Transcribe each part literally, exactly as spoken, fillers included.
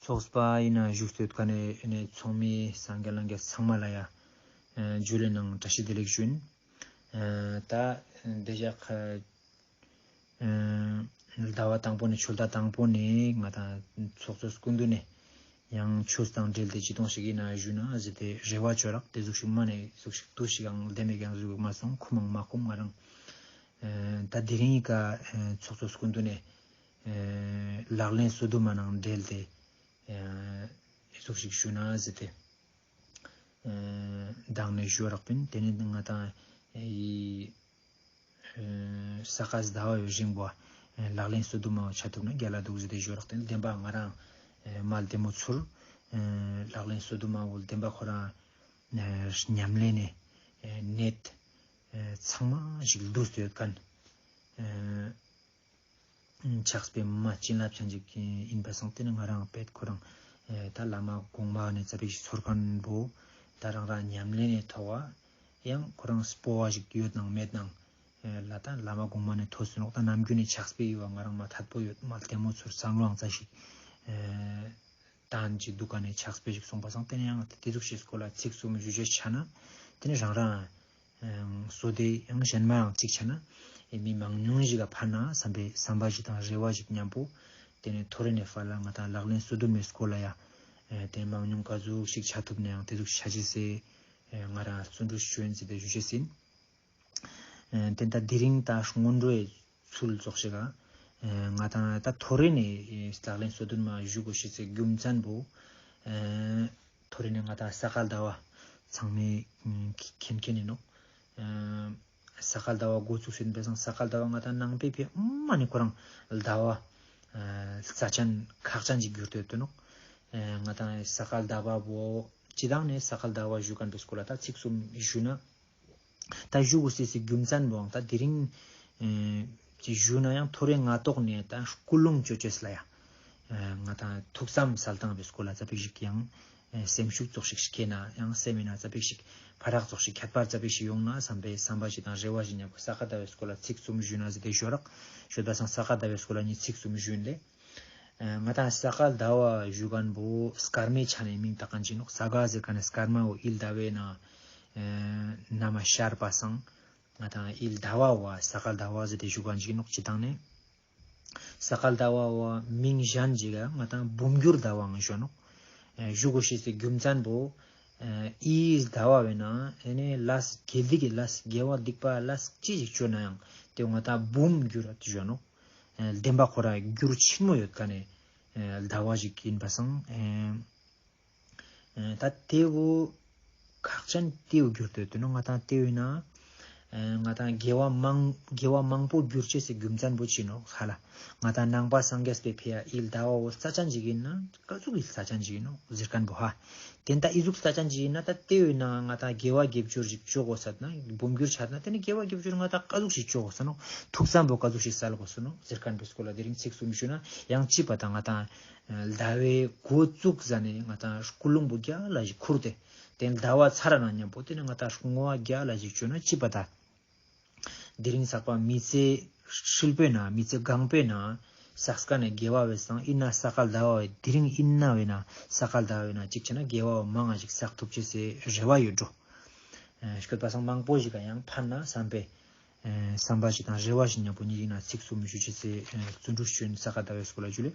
ཚོགས་པ་ཡིན་ན་བཞུགས་སྟོད་ཁ་ནས་ཚོགས་མི་སངས་རྒྱས་ལྷན་རྒྱས་ཚང་མ་ལ་ཡ་ཇུ་ལེ་ནང་བཀྲ་ཤིས་བདེ་ལེགས་ཞུ་ཡིན། ད་འདི་ཞག་ཟླ་བ་དང་པོ་ནས་ཆོས་ཟླ་དང་པོ་ནས་ང་དང་ཚོགས་གཙོ་སྐུ་མདུན་ནས་ཡང་ཆོས་དང་འབྲེལ་ཏེ་ཅི་གཏོང་ཞིག་ཡིན་ན་ཞུ་ན་ཟེར་ཏེ་རེ་བ་བཅོལ་རག། དེ་ཟུག་ཞིག་མ་ནས་ཟུག་ཞིག་ཏུ་ཞིག་ཡང་ལྡེ་མིག་ཡང་ཟུག་མ་སོང་། ཁོམ་མང་མ་ཁོམ་ང་རང་ད་དེ་རིང་གི་ཚོགས་གཙོ་སྐུ་མདུན་ནས་ལག་ལེན་སོ་བདུན་མ་ནང་འབྲེལ་ཏེ་ཟུག་ཞིག་ཞུ་ན་ཟེར་ཏེ་མདང་ནས་ཞུ་རག་པིན། དེ་ནས་ང་དང་ཡི་ས་ག་ཟླ་བ་ཡོད་རིང་པོ་ལག་ལེན་སོ་བདུན་མ་བོ་ཆ་ཐུབ་ན་རྒྱལ་ལ་འདུག་ཟེར་ཏེ་ཞུ་རག། དེ་ནས་བདེན་པ་ང་རང་མ་ལྡེ་མོ་ཚུར་ལག་ལེན་སོ་བདུན་མ་བོ་བདེན་པ་ཁོ་རང་ཉམས་ལེན་ནས་ནད་ཚང་མ་ཞིག་ལྡུས་ཏེ་ཡོད་མཁན་ཕྱག་དཔེ་མ་བྱིན་རླབས་ཅན་ཅིག་ཡིན་པ་སང་། དེ་ནི་ང་རང་པེད་ཁོ་རང་ད་བླ་མ་གོང་མ་ནས་ཙ་པིག་ཞིག་ཚོར་མཁན་བོ་ད་རང་རང་ཉམས་ལེན་ནས་ཐོག་བ་ཡང་ཁོ་རང་སྤོ་བ་ཞིག་ཡོད་ནང་མེད་ནང་ལ་ད་བླ་མ་གོང་མ་ནས་ཐོས་སུ་ནོག། ད་ནམ་རྒྱུན་ནས་ཕྱག་དཔེ་ཡོད་བ་ང་རང་མ་ཐད་པོ་ཡོད་མ་ལྡེ་མོ་ཚུར་བསམ་བློའང་ཙ་ཞིག་ཏན་ཅིག་འདུག་ག་ནས་ཕྱག་དཔེ་ཞིག་གསུངས་པ་སང་། དེ་ནས་ཡང་དེ་ཟུག་ཞིག་སྐོར་ལ་ཚིག་གསུམ་ཞུ་ཅེས་ཆ་ན་དེ་ནས་རང་རང་བསོད་བདེ་ཡང་གཞན་མའང་གཅིག་ཆ་ན་མི་མང་ཉུང་ཞིག་ག་ཕན་ན་བསམ་པའི་བསམ་པ་ཞིག་དང་རེ་བ་ཞིག་མཉམ་པོ། དེ་ནས་ཐོ་རེ་ནས་ཕར་ལ་ང་དང་ལག་ལེན་སོ་བདུན་མའི་སྐོར་ལ་ཡ་དེ་མང་ཉུང་ག་ཟུག་ཞིག་ཆ་ཐུབ་ནའང་དེ་ཟུག་ཆ་ཅེས་སེ་ང་རང་བརྩོན་འགྲུས་ཞུ་ཡིན་ཟེར་ཏེ་ཞུ་ཅེས་ཡིན། དེ་ད་དེ་རིང་ད་སྔོན་འགྲོའི་ཚུལ་ཙོགས་ཤིག་ག་ང་དང་ད་ཐོ་རེ་ནས་ལག་ལེན་སོ་བདུན་མ་ཞུ་དགོས་ཤེས་སི་རྒྱུ་མཚན་བོ་ཐོ་རེ་ནས་ང་དང་ས་ག་ཟླ་བ་ཚང་མས་མཁྱེན་མཁན་ཡིན་ནོག། ས་ག་ཟླ་བ་འགོ་བཙུགས་ཟིན་པའི་སང་ས་ག་ཟླ་བ་ང་དང་ནང་པའི་ཕི་མ་ནི་ཁོ་རང་ཟླ་བ་རྩ་ཅན་ཁག་ཅན་ཅིག་གྱུར་ཏེ་ཡོད་དོ་ནོག། ང་དང་ས་ག་ཟླ་བ་བོ་སྤྱི་བཏང་ནས་ས་ག་ཟླ་བ་ཞུ་མཁན་པའི་སྐོར་ལ་ད་ཚིག་གསུམ་ཞུ་ན། ད་ཞུ་དགོས་སི་རྒྱུ་མཚན་བོའང་ད་དེ་རིང་ཅི་ཞུ་ན་ཡང་ཐོ་རེ་ང་ཏོག་ནས་ད་སྐུལ་སློང་ཅོ་ཅེས་ལ་ཡ་ང་དང་ཐུགས་བསམ་གསལ་བཏང་བའི་སྐོར་ལ་ཙ་པིག་ཞིག་ཡང་སེམས་ཤུགས་ཙོགས་ཤིག་སྐྱེ་ན་ཡང་སེམས་མེད་ན་ཙ་པིག་ཞིག་ཕ་རག་ཙོགས་ཤིག་ཁྱད་པར་ཙ་པིག་ཞིག་ཡོང་ན་བསམ་པའི་བསམ་པ་ཞིག་དང་རེ་བ་ཞིག་མཉམ་པོ་ས་ག་ཟླ་བའི་སྐོར་ལ་ཚིག་གསུམ་ཞུ་ན་ཟེར་ཏེ་ཞུ་རག། ཞོད་པ་སང་ས་ག་ཟླ་བའི་སྐོར་ལ་ནི་ཚིག་གསུམ་ཞུ་ཡིན་ལེ། ང་དང་ས་ག་ཟླ་བ་ཞུ་མཁན་བོ་སྐར་མའི་ཆ་ནས་མིང་བཏགས་མཁན་ཅིག་ནོག། ས་ག་ཟེར་མཁན་ནི་སྐར་མ་བོ་ཨིལ་ཟླ་བའི་ནང་ན་མ་ཤར་པ་སང་ང་དང་ཨིལ་ཟླ་བ་བོ་ས་ག་ཟླ་བ་ཟེར་ཏེ་ཞུ་མཁན་ཅིག་ནོག། སྤྱི་བཏང་ནས་ས་ག་ཟླ་བ་བོ་མིང་གཞན་ཅིག་ག་ང་དང་འབུམ་འགྱུར་ཟླ་བའང་ཞུ་ནོག། ཞུ་དགོས་ཤེས་སི་རྒྱུ་མཚན་བོ་ཨིལ་ཟླ་བ་བས་ན་ཨེ་ནས་ལས་དགེ་སྡིག་གི་ལས་དགེ་བ་སྡིག་པ་ལས་ཅི་ཞིག་བཅོ་ན་ཡང་དེ་ང་དང་འབུམ་འགྱུར་ཞུ་ནོག། བདེན་པ་ཁོ་རང་འགྱུར་ཆེན་མོ་ཡོད་མཁན་ནི་ཟླ་བ་ཞིག་ཡིན་པ་སང་། ད་དེ་བོ་ཁག་ཅན་དེ་བོ་འགྱུར་ཏེ་དུ་ནོ་ང་དང་དེ་བོ་ཡིན་ན་ང་དང་དགེ་བ་མང་དགེ་བ་མང་པོ་འགྱུར་ཅེས་སི་རྒྱུ་མཚན་བོ་ཅི་ནོག་ཧ་ལ། ང་དང་ནང་པ་སངས་རྒྱས་པའི་ཕི་ཡ་ཨིལ་ཟླ་བ་བོ་རྩ་ཅན་ཞིག་ཡིན་ན་ཀ་ཟུག་ཨིལ་རྩ་ཅན་ཞིག་ཡིན་ནོག་ཟེར་མཁན་བོ་ཧ། དེ་ད་ཨི་ཟུག་རྩ་ཅན་ཞིག་ཡིན་ན་ད་དེ་བོ་ཡིན་ན་ང་དང་དགེ་བ་དགེ་སྦྱོར་ཞིག་བཅོ་དགོས་ས་ན་འབུམ་འགྱུར་ཆ་ན་དེ་ནི་དགེ་བ་དགེ་སྦྱོར་ང་དང་ཀ་ཟུག་ཞིག་བཅོ་དགོས་ས་ནོག། ཐུགས་བསམ་བོ་ཀ་ཟུག་ཞིག་གསལ་དགོས་ས་ནོག་ཟེར་མཁན་བོའི་སྐོར་ལ་དེ་རིང་ཚིག་གསུམ་ཞུ་ན་ཡང་ཅི་པ་ད་ང་དང་ཟླ་བའི་འགོ་བཙུགས་ཟ་ནས་ང་དང་སྐུལ་སློང་བོ་རྒྱ་ལ་ཞིག་ཁུར་ཏེ་དེ་ཟླ་བ་ཚར་ན་མཉམ་པོ་དེ་ནི་ང་དང་བསྔོ་བ་རྒྱ་ལ་ཞིག་བཅོ་ན་ཅི་པ་ད། དེ་རིང་ཚགས་པ་མི་ཚེ་ཧྲིལ་པོའི་ནང་མི་ཚེ་གང་པོའི་ནང་བསགས་མཁན་ནི་དགེ་བ་བས་སང་ཨིན་ན་ས་ག་ཟླ་བ་བས་དེ་རིང་ཨིན་ན་བས་ན་ས་ག་ཟླ་བ་བས་ན་གཅིག་བྱས་ན་དགེ་བ་མང་ང་ཞིག་བསགས་ཐུབ་ཅེས་སི་རེ་བ་ཡོད་འགྲོ། ཨ་སྐྱོད་པ་སང་མང་པོ་ཞིག་ག་ཡང་ཕན་ན་བསམ་པའི་ཨ་བསམ་པ་ཞིག་དང་རེ་བ་ཞིག་མཉམ་པོ་ཉིད་ཡིན་ན་ཚིག་གསུམ་ཞུ་ཅེས་སི་ཨ་བརྩོན་འགྲུས་ཞུ་ཡིན། ས་ག་ཟླ་བའི་སྐོར་ལ་ཞུ་ལེ།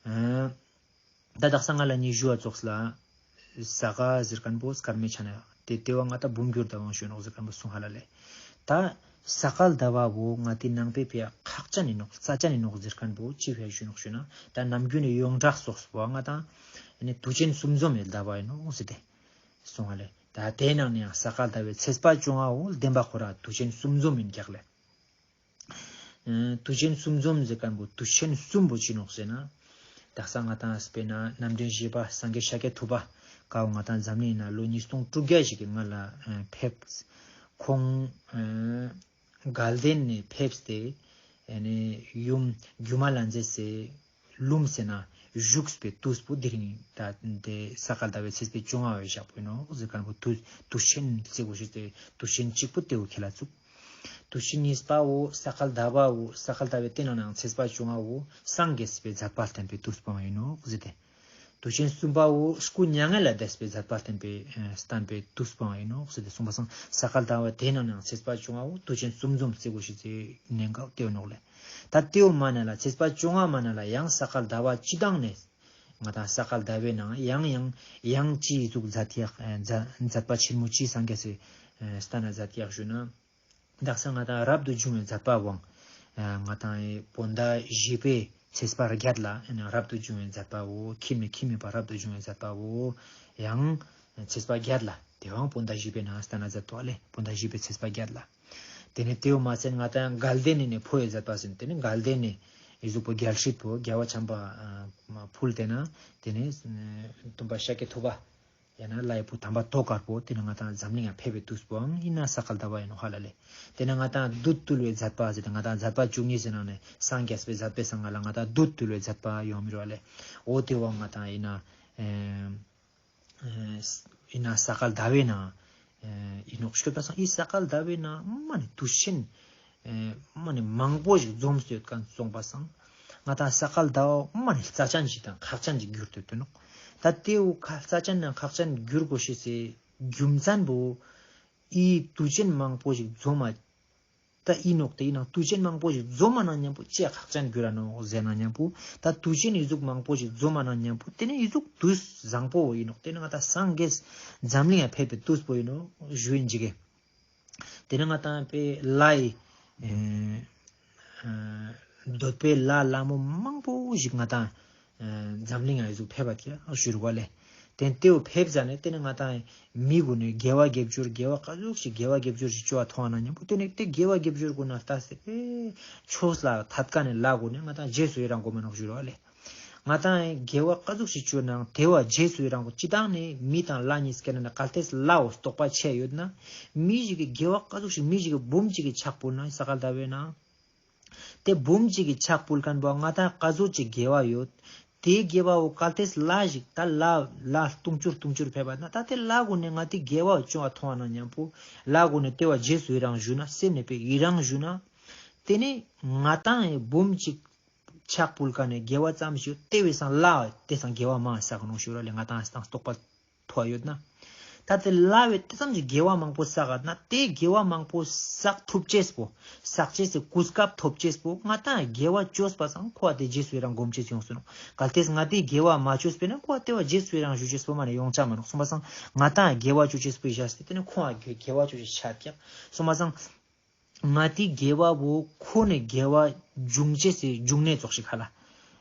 ཨ་ད་དག་ས་ང་ལ་ཉི་ཤུ་བ་ཙོགས་ལ་ས་ག་ཟེར་མཁན་པོ་སྐར་མའི་ཆ་ནས་དེ་དེ་བ་ང་ད་འབུམ་འགྱུར་ཟླ་བའང་ཞུ་ནོག་ཟེར་མཁན་པོ་གསུང་ཧ་ལ་ལེ། ད་ས་ག་ཟླ་བ་བོ་ང་དེ་ནང་པའི་ཕི་ཡ་ཁག་ཅན་ཡིན་ནོག་རྩ་ཅན་ཡིན་ནོག་ཟེར་མཁན་པོ་ཅི་ཕི་ཡ་ཞུ་ནོག་ཞུ་ན་ད་ནམ་རྒྱུན་ནས་ཡོངས་གྲགས་ཙོགས་པོ་ང་ད་ནི་དུས་ཆེན་གསུམ་འཛོམས་ཡི་ཟླ་བ་ཡིན་ནོག་ཟེར་ཏེ། གསུང་བ་ལེ། ད་དེའི་ནང་ནས་ཡང་ས་ག་ཟླ་བའི་ཚེས་པ་བཅོ་ལྔ་བོ་བདེན་པ་ཁོ་ར་དུས་ཆེན་གསུམ་འཛོམས་ཡིན་ཀྱག་ལེ། ཨ་དུས་ཆེན་གསུམ་འཛོམས་ཟེར་མཁན་པོ་དུས་ཆེན་གསུམ་པོ་ཅི་ནོག་ཟེར་ན། དག་ས་ང་དང་དཔེར་ན་རྣམ་འདྲེན་བཞི་པ་སངས་རྒྱས་ཤཱཀྱ་ཐུབ་པ་ཀ་བོ་ང་དང་འཛམ་གླིང་ན་ལོ་ཉིས་སྟོང་དྲུག་བརྒྱ་ཞིག་གི་སྔ་ལ་ཨ་ཕེབས། ཁོང་ཨ་དགའ་ལྡན་ནས་ཕེབས་ཏེ་ཨ་ནི་ཡུམ་སྒྱུ་མ་ལྷ་མཛེས་སི་ལྷུམས་སི་ནང་བཞུགས་པའི་དུས་པོ་དེ་རིང་ད་དེ་ས་ག་ཟླ་བའི་ཚེས་པའི་བཅོ་ལྔ་བའི་ཞག་པོ་ཡིན་ནོག་ཟེར་མཁན་པོ་དུས་དུས་ཆེན་ཟེར་དགོས་ཤེས་ཏེ་དུས་ཆེན་གཅིག་པོ་དེ་བོ་ཁྱེད་ལ་བཙུགས། དུས་ཆེན་གཉིས་པ་བོ་ས་ག་ཟླ་བ་བོ་ས་ག་ཟླ་བའི་དེ་ནང་ནའང་ཚེས་པ་བཅོ་ལྔ་བོ་སངས་རྒྱས་པའི་མཛད་པ་བསྟན་པའི་དུས་པོ་ཡིན་ནོག་ཟེར་ཏེ། དུས་ཆེན་གསུམ་པ་བོ་སྐུ་མྱ་ངན་ལས་འདས་པའི་མཛད་པ་བསྟན་པའི་ཨ་བསྟན་པའི་དུས་པོ་ཡིན་ནོག་ཟེར་ཏེ་གསུངས་པ་སང་ས་ག་ཟླ་བ་དེ་ནང་ནང་ཚེས་པ་བཅོ་ལྔ་བོ་དུས་ཆེན་གསུམ་འཛོམས་ཟེར་གོ་ཤེས་ཟེར་ནན་ག་ཏེའོ་ནོག་ལེ། ད་ཏེའོ་མ་ན་ལ་ཚེས་པ་བཅོ་ལྔ་མ་ན་ལ་ཡང་ས་ག་ཟླ་བ་སྤྱི་དང་ནས་ང་དང་ས་ག་ཟླ་བའི་ནང་ཡང་ཡང་ཡང་ཅི་ཟུག་མཛད་ཡག་ཨ་མཛད་མཛད་པ་ཆེན་མོ་ཅི་སངས་རྒྱས་སི་ཨ་སྟན་ན་མཛད་ཡག་ཞུ་ན། དག་ས་ང་དང་རབ་ཏུ་བྱུང་བའི་མཛད་པ་བོའང་ང་དང་བོད་ཟླ་བཞི་པའི་ཚེས་པ་བརྒྱད་ལ་རབ་ཏུ་བྱུང་བའི་མཛད་པ་བོ་ཁྱིམ་ནས་ཁྱིམ་མེད་པ་རབ་ཏུ་བྱུང་བའི་མཛད་པ་བོ་ཡང་ཚེས་པ་བརྒྱད་ལ་དེ་བོའང་བོད་ཟླ་བཞི་པའི་ནང་སྟན་ན་མཛད་དོ་ལེ། བོད་ཟླ་བཞི་པའི་ཚེས་པ་བརྒྱད་ལ། དེ་ནས་དེའོ་མ་ཚད་ང་དང་དགའ་ལྡན་ནས་ནས་འཕོ་བའི་མཛད་པ་ཟེར་དེ་ནས་དགའ་ལྡན་ནས་ཨི་ཟུག་པོ་རྒྱལ་སྲིད་པོ་རྒྱལ་བ་བྱམས་པ་ཕུལ་ཏེ་ན་དེ་ནས་སྟོན་པ་ཤཱཀྱ་ཐུབ་པ། ཡང་ན་ལྷའི་བུ་དམ་པ་ཏོག་དཀར་པོ་དེ་ནི་ང་དང་འཛམ་གླིང་ང་ཕེབས་པའི་དུས་པོའང་ཡིན་ན་ས་ག་ཟླ་བ་ཡིན་ནོག་ཧ་ལ་ལེ། དེ་ནི་ང་དང་བདུད་བཏུལ་བའི་མཛད་པ་ཟེར་ཏེ་ང་དང་མཛད་པ་བཅུ་གཉིས་ཟེར་ནང་ནས་སངས་རྒྱས་པའི་མཛད་པའི་སང་ང་ལ་ང་དང་བདུད་བཏུལ་བའི་མཛད་པ་ཡོང་མི་རུ་བ་ལེ། འོ་དེ་བོ་ང་དང་ཡིན་ན་ཡིན་ན་ས་ག་ཟླ་བའི་ནང་ཡིན་ནོག་ཤོད་པ་སང་ཡིན་ས་ག་ཟླ་བའི་ནང་མ་ནི་དུས་ཆེན་མ་ནི་མང་པོ་ཞིག་འཛོམས་སུ་ཡོད་མཁན་སོང་པ་སང་ང་དང་ས་ག་ཟླ་བ་མ་ནི་རྩ་ཅན་ཞིག་དང་ཁག་ཅན་ཞིག་གྱུར་ཏེ་ཡོད་ནོག་ད་དེའུ་ཁ་རྩ་ཅན་དང་ཁག་ཅན་གྱུར་དགོས་ཤེས་སི་རྒྱུ་མཚན་བོ་ཨི་དུས་ཆེན་མང་པོ་ཞིག་འཛོམས་མ་ད་ཨི་ནོག་དེ་ཨི་ནང་དུས་ཆེན་མང་པོ་ཞིག་འཛོམས་མ་ནང་མཉམ་པོ་ཅི་ཁག་ཅན་གྱུར་ར་ནོག་ཟེར་ན་མཉམ་པོ་ད་དུས་ཆེན་ཨི་ཟུག་མང་པོ་ཞིག་འཛོམས་མ་ནང་མཉམ་པོ་དེ་ནི་ཨི་ཟུག་དུས་བཟང་པོ་ཨི་ནོག་དེ་ནི་ང་དང་སངས་རྒྱས་འཛམ་གླིང་ང་ཕེབས་པའི་དུས་པོ་ཨི་ནོག་ཞུ་ཡིན་ཅིག་གེ། དེ་ནི་ང་དང་པའི་ལྷའི་འདོད་པའི་ལྷ་ལྷ་མོ་མང་པོ་ཞིག་ང་དང་འཛམ་གླིང་ང་ཨི་ཟུག་ཕེབས་པ་ཀྱག་ཞུ་རུ་བ་ལེ། དེ་དེའུ་ཕེབས་ཟ་ནས་དེ་ནི་ང་དང་མི་གུན་ནི་དགེ་བ་དགེ་སྦྱོར་དགེ་བ་ཀ་ཟུག་ཞིག་དགེ་བ་དགེ་སྦྱོར་ཞིག་བཅོ་བ་མཐོང་བ་ན་མཉམ་པོ་དེ་ནི་དེ་དགེ་བ་དགེ་སྦྱོར་གུན་ན་ལྟ་སྟེ་པའི་ཆོས་ལ་ཐད་ཀ་ནས་ལྷ་གུན་ནི་ང་དང་རྗེས་སུ་ཡི་རང་གོ་མ་ནོག་ཞུ་རུ་བ་ལེ། ང་དང་དགེ་བ་ཀ་ཟུག་ཞིག་བཅོ་ནང་དེ་བ་རྗེས་སུ་ཡི་རང་གོ་ཅི་དང་ནི་མི་དང་ལྷ་གཉིས་ཀ་ནི་གལ་ཏེ་ལྷའོ་རྟོགས་པ་ཆེ་ཡོད་ན་མི་ཞིག་གི་དགེ་བ་ཀ་ཟུག་ཞིག་མི་ཞིག་གི་བུམ་ཅིག་གི་ཕྱག་ཕུལ་ན་ས་ག་ཟླ་བའི་ནང་དེ་བུམ་གཅིག་གི་ཕྱག་ཕུལ་མཁན་པོ་ང་དང་ཀ་ཟུག་ཅིག་དགེ་བ་ཡོད། དེའི་དགེ་བ་བོ་གལ་ཏེ་ལྷ་ཞིག་ད་ལྷ་ལྷ་དུང་ཕྱུར་དུང་ཕྱུར་ཕེབས་པ་ན་ད་དེ་ལྷ་གུན་ནི་ང་དེ་དགེ་བ་བཅོ་བ་མཐོང་བ་ན་མཉམ་པོ་ལྷ་གུན་ནི་དེ་བ་རྗེས་སུ་ཡི་རང་ཞུ་ན་སེམས་ནས་པའི་ཡི་རང་ཞུ་ན། དེ་ནི་ང་དང་ཡི་བུམ་གཅིག་ཕྱག་ཕུལ་མཁན་ནི་དགེ་བ་ཙམ་ཞིག་ཡོད་དེ་བས་སང་ལྷ་དེ་སང་དགེ་བ་མང་བསགས་ནོག་ཞུ་ར་ལེ། ང་དང་སྟངས་རྟོགས་པ་ཐོ་ཡོད་ན། ད་དེ་ལྷ་བས་དེ་ཙམ་གྱི་དགེ་བ་མང་པོ་བསགས་ན་དེ་དགེ་བ་མང་པོ་བསགས་ཐུབ་ཅེས་པོ། བསགས་ཅེས་སི་གོ་སྐབས་ཐོབ་ཅེས་པོ་ང་དང་དགེ་བ་བཅོས་པ་སང་ཁོ་བ་དེ་རྗེས་སུ་ཡི་རང་སྒོམ་ཅེས་ཡོང་སོང་ནོག་གལ་ཏེ་ང་དེ་དགེ་བ་མ་བཅོས་པས་ན་ཁོ་བ་དེ་བ་རྗེས་སུ་ཡི་རང་ཞུ་ཅེས་པོ་མ་ནི་ཡོང་ཆ་མ་ནོག་སོང་པ་སང་ང་དང་དགེ་བ་བཅོ་ཅེས་པོ་བཞག་སྟེ་དེ་ནི་ཁོ་བ་དགེ་བ་བཅོ་ཅེས་ཆ་ཀྱག་སོང་པ་སང་། ང་དེ་དགེ་བ་བོ་ཁོ་ནས་དགེ་བ་འབྱུང་ཅེས་སི་འབྱུང་གནས་ཙོགས་ཤིག་ཧ་ལ། ཨེ་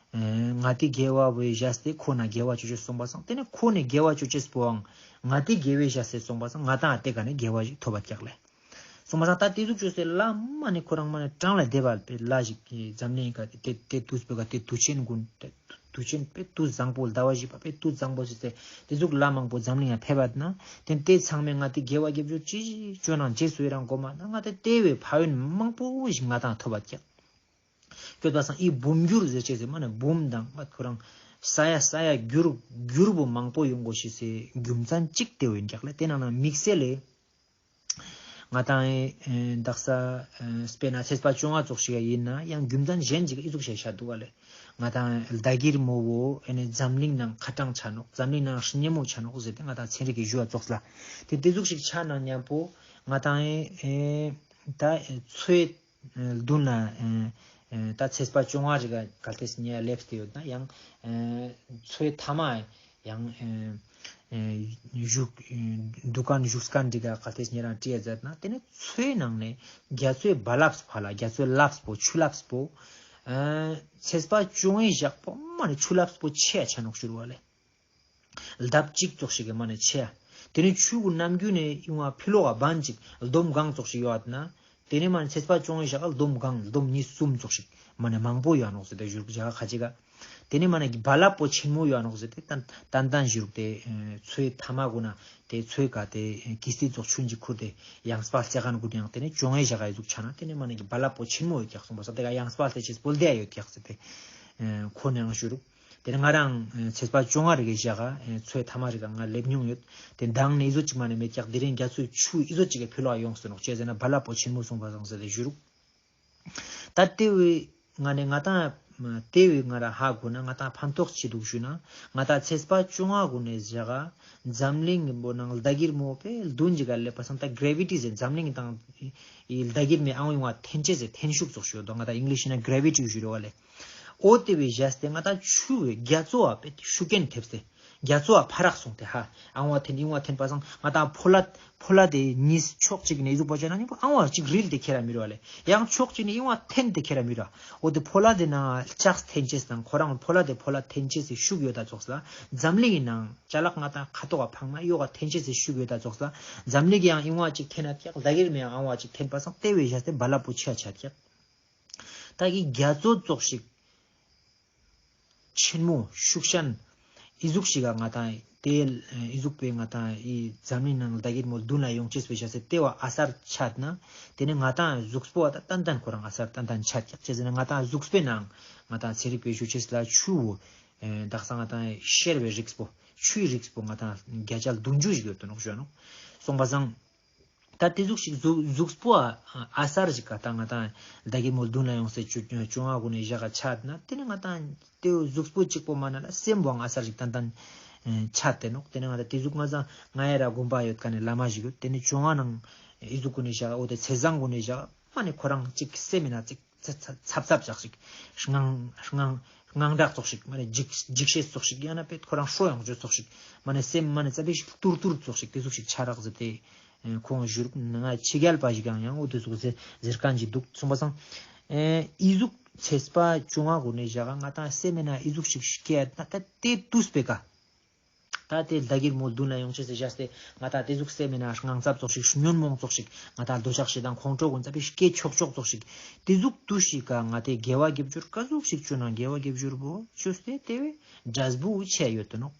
ང་དེ་དགེ་བ་བོ་བཞག་སྟེ་ཁོ་ན་དགེ་བ་བཅོ་ཅེས་སོང་པ་སང་དེ་ནས་ཁོ་ནས་དགེ་བ་བཅོ་ཅེས་པོའང་ང་དེ་དགེ་བའི་བཞག་སྟེ་སོང་པ་སང་ང་དང་དེ་ག་ནས་དགེ་བ་ཞིག་ཐོབ་པ་ཀྱག་ལེ། སོང་པ་སང་ད་དེ་ཟུག་བཅོས་སྟེ་ལྷ་མ་ནི་ཁོ་རང་མ་ནི་གྲངས་ལས་འདས་པ་པའི་ལྷ་ཞིག་གི་འཛམ་གླིང་ག་དེ་དེ་དུས་པོ་ག་དེ་དུས་ཆེན་གུན་དེ། དུས་ཆེན་པའི་དུས་བཟང་པོ་ཟླ་བ་བཞི་པ་པའི་དུས་བཟང་པོ་ཞིག་སྟེ་དེ་ཟུག་ལྷ་མང་པོ་འཛམ་གླིང་ང་ཕེབས་པ་ན་དེ་དེ་ཚང་མས་ང་དེ་དགེ་བ་དགེ་སྦྱོར་ཅི་ཞིག་བཅོ་ན་རྗེས་སུ་ཡི་རང་སྒོམ་ན་ང་དེ་དེ་བས་ཕན་ཡོན་མང་པོ་ཞིག་ང་དང་ཐོབ་པ་ཀྱག་སྐྱོད་པ་སང་ཨི་བུམ་འགྱུར་ཟེར་ཅེས་ཟེར་མ་ནི་བུམ་དང་མ་ཁོ་རང་ས་ཡ་ས་ཡ་འགྱུར་འགྱུར་བོ་མང་པོ་ཡོང་དགོས་ཤེས་སི་རྒྱུ་མཚན་གཅིག་དེ་བོ་ཡིན་ཀྱག་ལེ། དེ་ནང་ན་དམིགས་བསལ་ལེ། ང་དང་ཨེ་དག་ས་ཨེ་དཔེར་ན་ཚེས་པ་བཅོ་ལྔ་ཙོགས་ཤིག་ཡིན་ན་ཡང་རྒྱུ་མཚན་གཞན་ཅིག་ཨི་ཟུག་ཞིག་བཤད་འདུག་ག་ལེ། ང་དང་ཟླ་གིར་མོ་བོ་ཨེ་ནི་འཛམ་གླིང་ནང་ཁ་གྲངས་ཆ་ནོག་འཛམ་གླིང་ནང་སྙེ་མོ་ཆ་ནོག་ཟེར་ཏེ་ང་དང་ཚན་རིག་གི་ཞུ་བ་ཙོགས་ལ། དེ་དེ་ཟུག་ཞིག་ཆ་ན་མཉམ་པོ་ང་དང་ཨེ་ད་ཚོའི་མདུན་ན་ཨེ་ད་ཚེས་པ་བཅོ་ལྔ་རིག་ག་གལ་ཏེ་ཉེ་ལེབས་ཏེ་ཡོད་ན་ཡང་ཚོའི་ཐ་མ་ཡང་ཨེ་ཨེ་བཞུགས་ཨེ་འདུ་ཁན་བཞུགས་ཁན་འདི་ག་ག་ཏེ་ཉེ་རང་བྲིས་ཡ་མཛད་ན་དེ་ནི་མཚོའི་ནང་ནས་རྒྱ་མཚོའི་རྦ་རླབས་ཕ་ལ་རྒྱ་མཚོའི་རླབས་པོ་ཆུ་རླབས་པོ་ཨེ་ཚེས་པ་བཅོ་ལྔའི་ཞག་པོ་མ་ནི་ཆུ་རླབས་པོ་ཆེ་ཡ་ཆ་ནོག་ཞུ་རུ་བ་ལེ། ལྡབ་གཅིག་ཙོགས་ཤིག་གི་མ་ནི་ཆེ་ཡ། དེ་ནི་ཆུ་གུ་ནམ་རྒྱུན་ནས་ཡོང་བ་ཕི་ལོག་ག་བན་ཅིག་ལྡོམ་གང་ཙོགས་ཤིག་ཡོད་ན། དེ་ནས་མ་ནི་ཚེས་པ་བཅོ་ལྔའི་ཞག་ལྡོམ་གང་ལྡོམ་གཉིས་གསུམ་ཙོགས་ཤིག་མ་ནི་མང་པོ་ཡོད་ནོག་ཟེར་ཏེ་བཞུགས་ཞག་ཁ་ཅིག་ག་དེ་ནས་མ་ནི་རྦ་རླབས་པོ་ཆེན་མོ་ཡོད་ནོག་ཟེར་ཏེ་ཏན་ཏན་བཞུགས་ཏེ་མཚོའི་ཐ་མ་གུན་ན་དེ་མཚོའི་ཀ་དེ་ཀིས་ཏི་ཙོགས་ཆུན་ཅིག་ཁུར་ཏེ་ཡང་སྤར་རྩེ་ཁན་གུན་ཡང་དེ་ནས་བཅོ་ལྔའི་ཞག་ག་ཡི་ཟུག་ཆ་ན་དེ་ནས་མ་ནི་རྦ་རླབས་པོ་ཆེན་མོ་ཡོད་ཀྱག་སོང་པ་ས་དེ་ག་ཡང་སྤར་ཏེ་ཅིག་སྤོལ་ཏེ་ཡོད་ཀྱག་ཟེར་ཏེ་ཁོ་ནས་ཡང་ཞུ་རུག་དེ་ནས་ང་རང་ཚེས་པ་བཅོ་ལྔ་རིག་གི་ཞག་ག་མཚོའི་ཐ་མ་རིག་ག་ང་ལེབ་མྱོང་ཡོད། དེ་མདང་ནས་ཨི་ཟོ་ཅིག་མ་ནི་མེད་ཀྱག་དེ་རིང་རྒྱ་མཚོའི་ཆུ་ཨི་ཟོ་ཅིག་གི་ཕི་ལོག་ཡོངས་སུ་ནོག་ཅེས་ཟེར་ན་རྦ་རླབས་པོ་ཆེན་མོ་སོང་པ་སང་ཟེར་ཏེ་ཞུ་རུག་ད་དེ་བས་ང་ནས་ང་དང་ ཏེ་བོའི་ང་ར་ཧ་གོ་ན་ང་ཏང་ཕན་ཐོགས་ཅི་དུག་ཞུ་ན་ང་ཏང་ཚེས་པ་བཅོ་ལྔ་གུན་ནེ་ཞག་ག་འཛམ་གླིང་གི་བོ་ནང་ལྡ་གིར་མོ་པེ་རྡུན་ཅིག་ག་ལེབ་པ་སང་ད་གྲེ་ཝི་ཊི་ཟེར་འཛམ་གླིང་དང་ཨི་ལྡ་གིར་མེ་ཨང་ཡོང་བ་འཐེན་ཅེས་ཟེར་འཐེན་ཤུགས་ཙོགས་ཞུ་དོ་ང་ཏང་ཨིང་ལིཤ་ན་གྲེ་ཝི་ཊི་ཞུ་རེ་བ་ལེ། འོ་ཏེ་བོའི་ཞག་སྟེ་ང་ཏང་ཆུ་བོའི་རྒྱ་མཚོ་བ་པེ་ཤུགས་རྐྱེན་ཐེབས་སྟེ་རྒྱ་མཚོ་བ་ཕ་རག་སོང་སྟེ་ཧ་ཨང་བ་འཐེན་ཨིང་བ་འཐེན་པ་སང་ང་ཏང་ཕོ་ལ་ཕོ་ལ་ཏེ་ཉིས་ཕྱོགས་གཅིག་ནེ་ཨི་ཟུག་པོ་ཅོ་ན་ནི་ཨང་བ་གཅིག་རིལ་ཏེ་ཁྱེར་ར་མི་རུ་བ་ལེ། ཡང་ཕྱོགས་གཅིག་ནེ་ཨིང་བ་འཐེན་ཏེ་ཁྱེར་ར་མི་རུ་བ། འོ་ཏེ་ཕོ་ལ་ཏེ་ནང་ལྕགས་འཐེན་ཅེས་དང་ཁོ་རང་ཕོ་ལ་ཏེ་ཕོ་ལ་འཐེན་ཅེས་སི་ཤུགས་ཡོད་ད་ཙོགས་ལ་འཛམ་གླིང་གི་ནང་ཅ་ལག་ང་ཏང་ཁ་ཐོག་ག་འཕངས་ན་ཡོག་ག་འཐེན་ཅེས་སི་ཤུགས་ཡོད་ད་ཙོགས་ལ་འཛམ་གླིང་གི་ཡང་ཨིང་བ་གཅིག་འཐེན་ན་ཀྱག་ལྡ་གིར་མེ་ཡང་ཨང་བ་གཅིག་འཐེན་པ་སང་ཏེ་བོའི་ཞག་སྟེ་རྦ་རླབས་པོ་ཆེ་ཆ་ཀྱག་ད་ཨི་རྒྱ་མཚོ་ཙོགས་ཤིག་ཆེན་མོ་ཤུགས་ཤན་ཨི་ཟུག་ཤིག་ག་ང་ཏང་ཏེ་ཨི་ཟུག་པེ་ང་ཏང་ཨི་འཛམ་གླིང་ནང་ལྡ་གིར་མོ་རྡུན་ལ་ཡོང་ཅེས་པེ་ཞག་སྟེ་ཏེ་བ་ཨ་སར་ཆད་ན་ཏེ་ནེ་ང་ཏང་གཟུགས་པོ་བ་ད་ཏན་ཏན་ཁོ་རང་ཨ་སར་ཏན་ཏན་ཆད་ཀྱག་ཅི་ཟེར་ན་ང་ཏང་གཟུགས་པོའི་ནང་ང་ཏང་ཚན་རིག་པེ་ཞུ་ཅེས་ལ་ཆུ་བོ་དག་ས་ང་ཏང་ཤེར་བའི་རིགས་པོ་ཆུའི་རིགས་པོ་ང་ཏང་བརྒྱ་ཆ་བདུན་ཅུ་ཞིག་ཡོད་དོ་ནོག་ཞུ་ནོག་སོང་པ་སང་། ད་ཏེ་ཟུག་ཤིག་གཟུགས་གཟུགས་པོ་ཨ་ཨ་སར་ཞིག་ག་ད་ང་ཏང་ལྡ་གིར་མོ་རྡུན་ལ་ཡོང་སེ་བཅོ་བཅོ་ལྔ་གུན་ནེ་ཞག་ག་ཆད་ན་ཏེ་ནེ་ང་ཏང་ཏེ་གཟུགས་པོ་གཅིག་པོ་མ་ན་ལ་སེམས་པོའང་ཨ་སར་ཞིག་ཏན་ཏན་ཆད་དེ་ནོག་ཏེ་ནེ་ང་ཏང་ཏེ་ཟུག་ང་ཚང་ང་ཡ་ར་དགོན་པ་ཡོད་ཀ་ནེ་བླ་མ་ཞིག་ཡོད་ཏེ་ནེ་བཅོ་ལྔ་ནང་ཨི་ཟུག་གུན་ནེ་ཞག་འོ་ཏེ་ཚེས་བཟང་གུན་ནེ་ཞག་མ་ནེ་ཁོ་རང་གཅིག་སེམས་མེད་ན་གཅིག་ཚ་ཚ་ཚབ་ཚབ་ཅག་ཞིག་དངངས་དངངས་དངངས་སྐྲག་ཙོགས་ཤིག་མ་ནེ་འཇིགས་འཇིགས་ཤེས་ཙོགས་ཤིག་ཡང་ན་པེ་ཁོ་རང་ཧྲོ་ཡོང་ཅོ་ཙོགས་ཤིག་མ་ནེ་སེམས་མ་ནེ་ཙ་པིག་ཞིག་ཏུར་ཏུར་ཙོགས་ཤིག་ཏེ་ཟུག་ཤིག་ཆ་རག་ཟེར་ཏེ་ཁོང་ཞུ་རུག་ང་ཕྱི་རྒྱལ་པ་ཞིག་ཡང་ཡང་འོ་ཏེ་ཟུག་ཟེར་ཟེར་ཁན་ཞིག་དུག་སོང་པ་སང་ཨི་ཟུག་ཚེས་པ་བཅོ་ལྔ་གུན་ནེ་ཞག་ག་ང་ཏང་སེམས་མེད་ན་ཨི་ཟུག་ཤིག་སྐྱེ་ན་ད་ཏེ་ཏུས་པེ་ཀ་ད་ཏེ་ལྡ་གིར་མོ་རྡུན་ལ་ཡོང་ཅེས་སི་ཞག་སྟེ་ང་ཏང་ཏེ་ཟུག་སེམས་མེད་ན་དངངས་འཚབ་ཙོགས་ཤིག་ཉོན་མོངས་ཙོགས་ཤིག་ང་ཏང་འདོད་ཆགས་ཞེ་སྡང་ཁོང་ཁྲོ་གུན་ཙ་པིག་སྐྱེ་ཆོག་ཆོག་ཙོགས་ཤིག་ཏེ་ཟུག་ཏུས་ཤིག་ག་ང་ཏེ་དགེ་བ་དགེ་སྦྱོར་ཀ་ཟུག་ཤིག་ཅོ་ན་དགེ་བ་དགེ་སྦྱོར་བོ་ཅོས་ཏེ་ཏེ་བོའི་འབྲས་བུ་ཆེ་ཡོད་དོ་ནོག་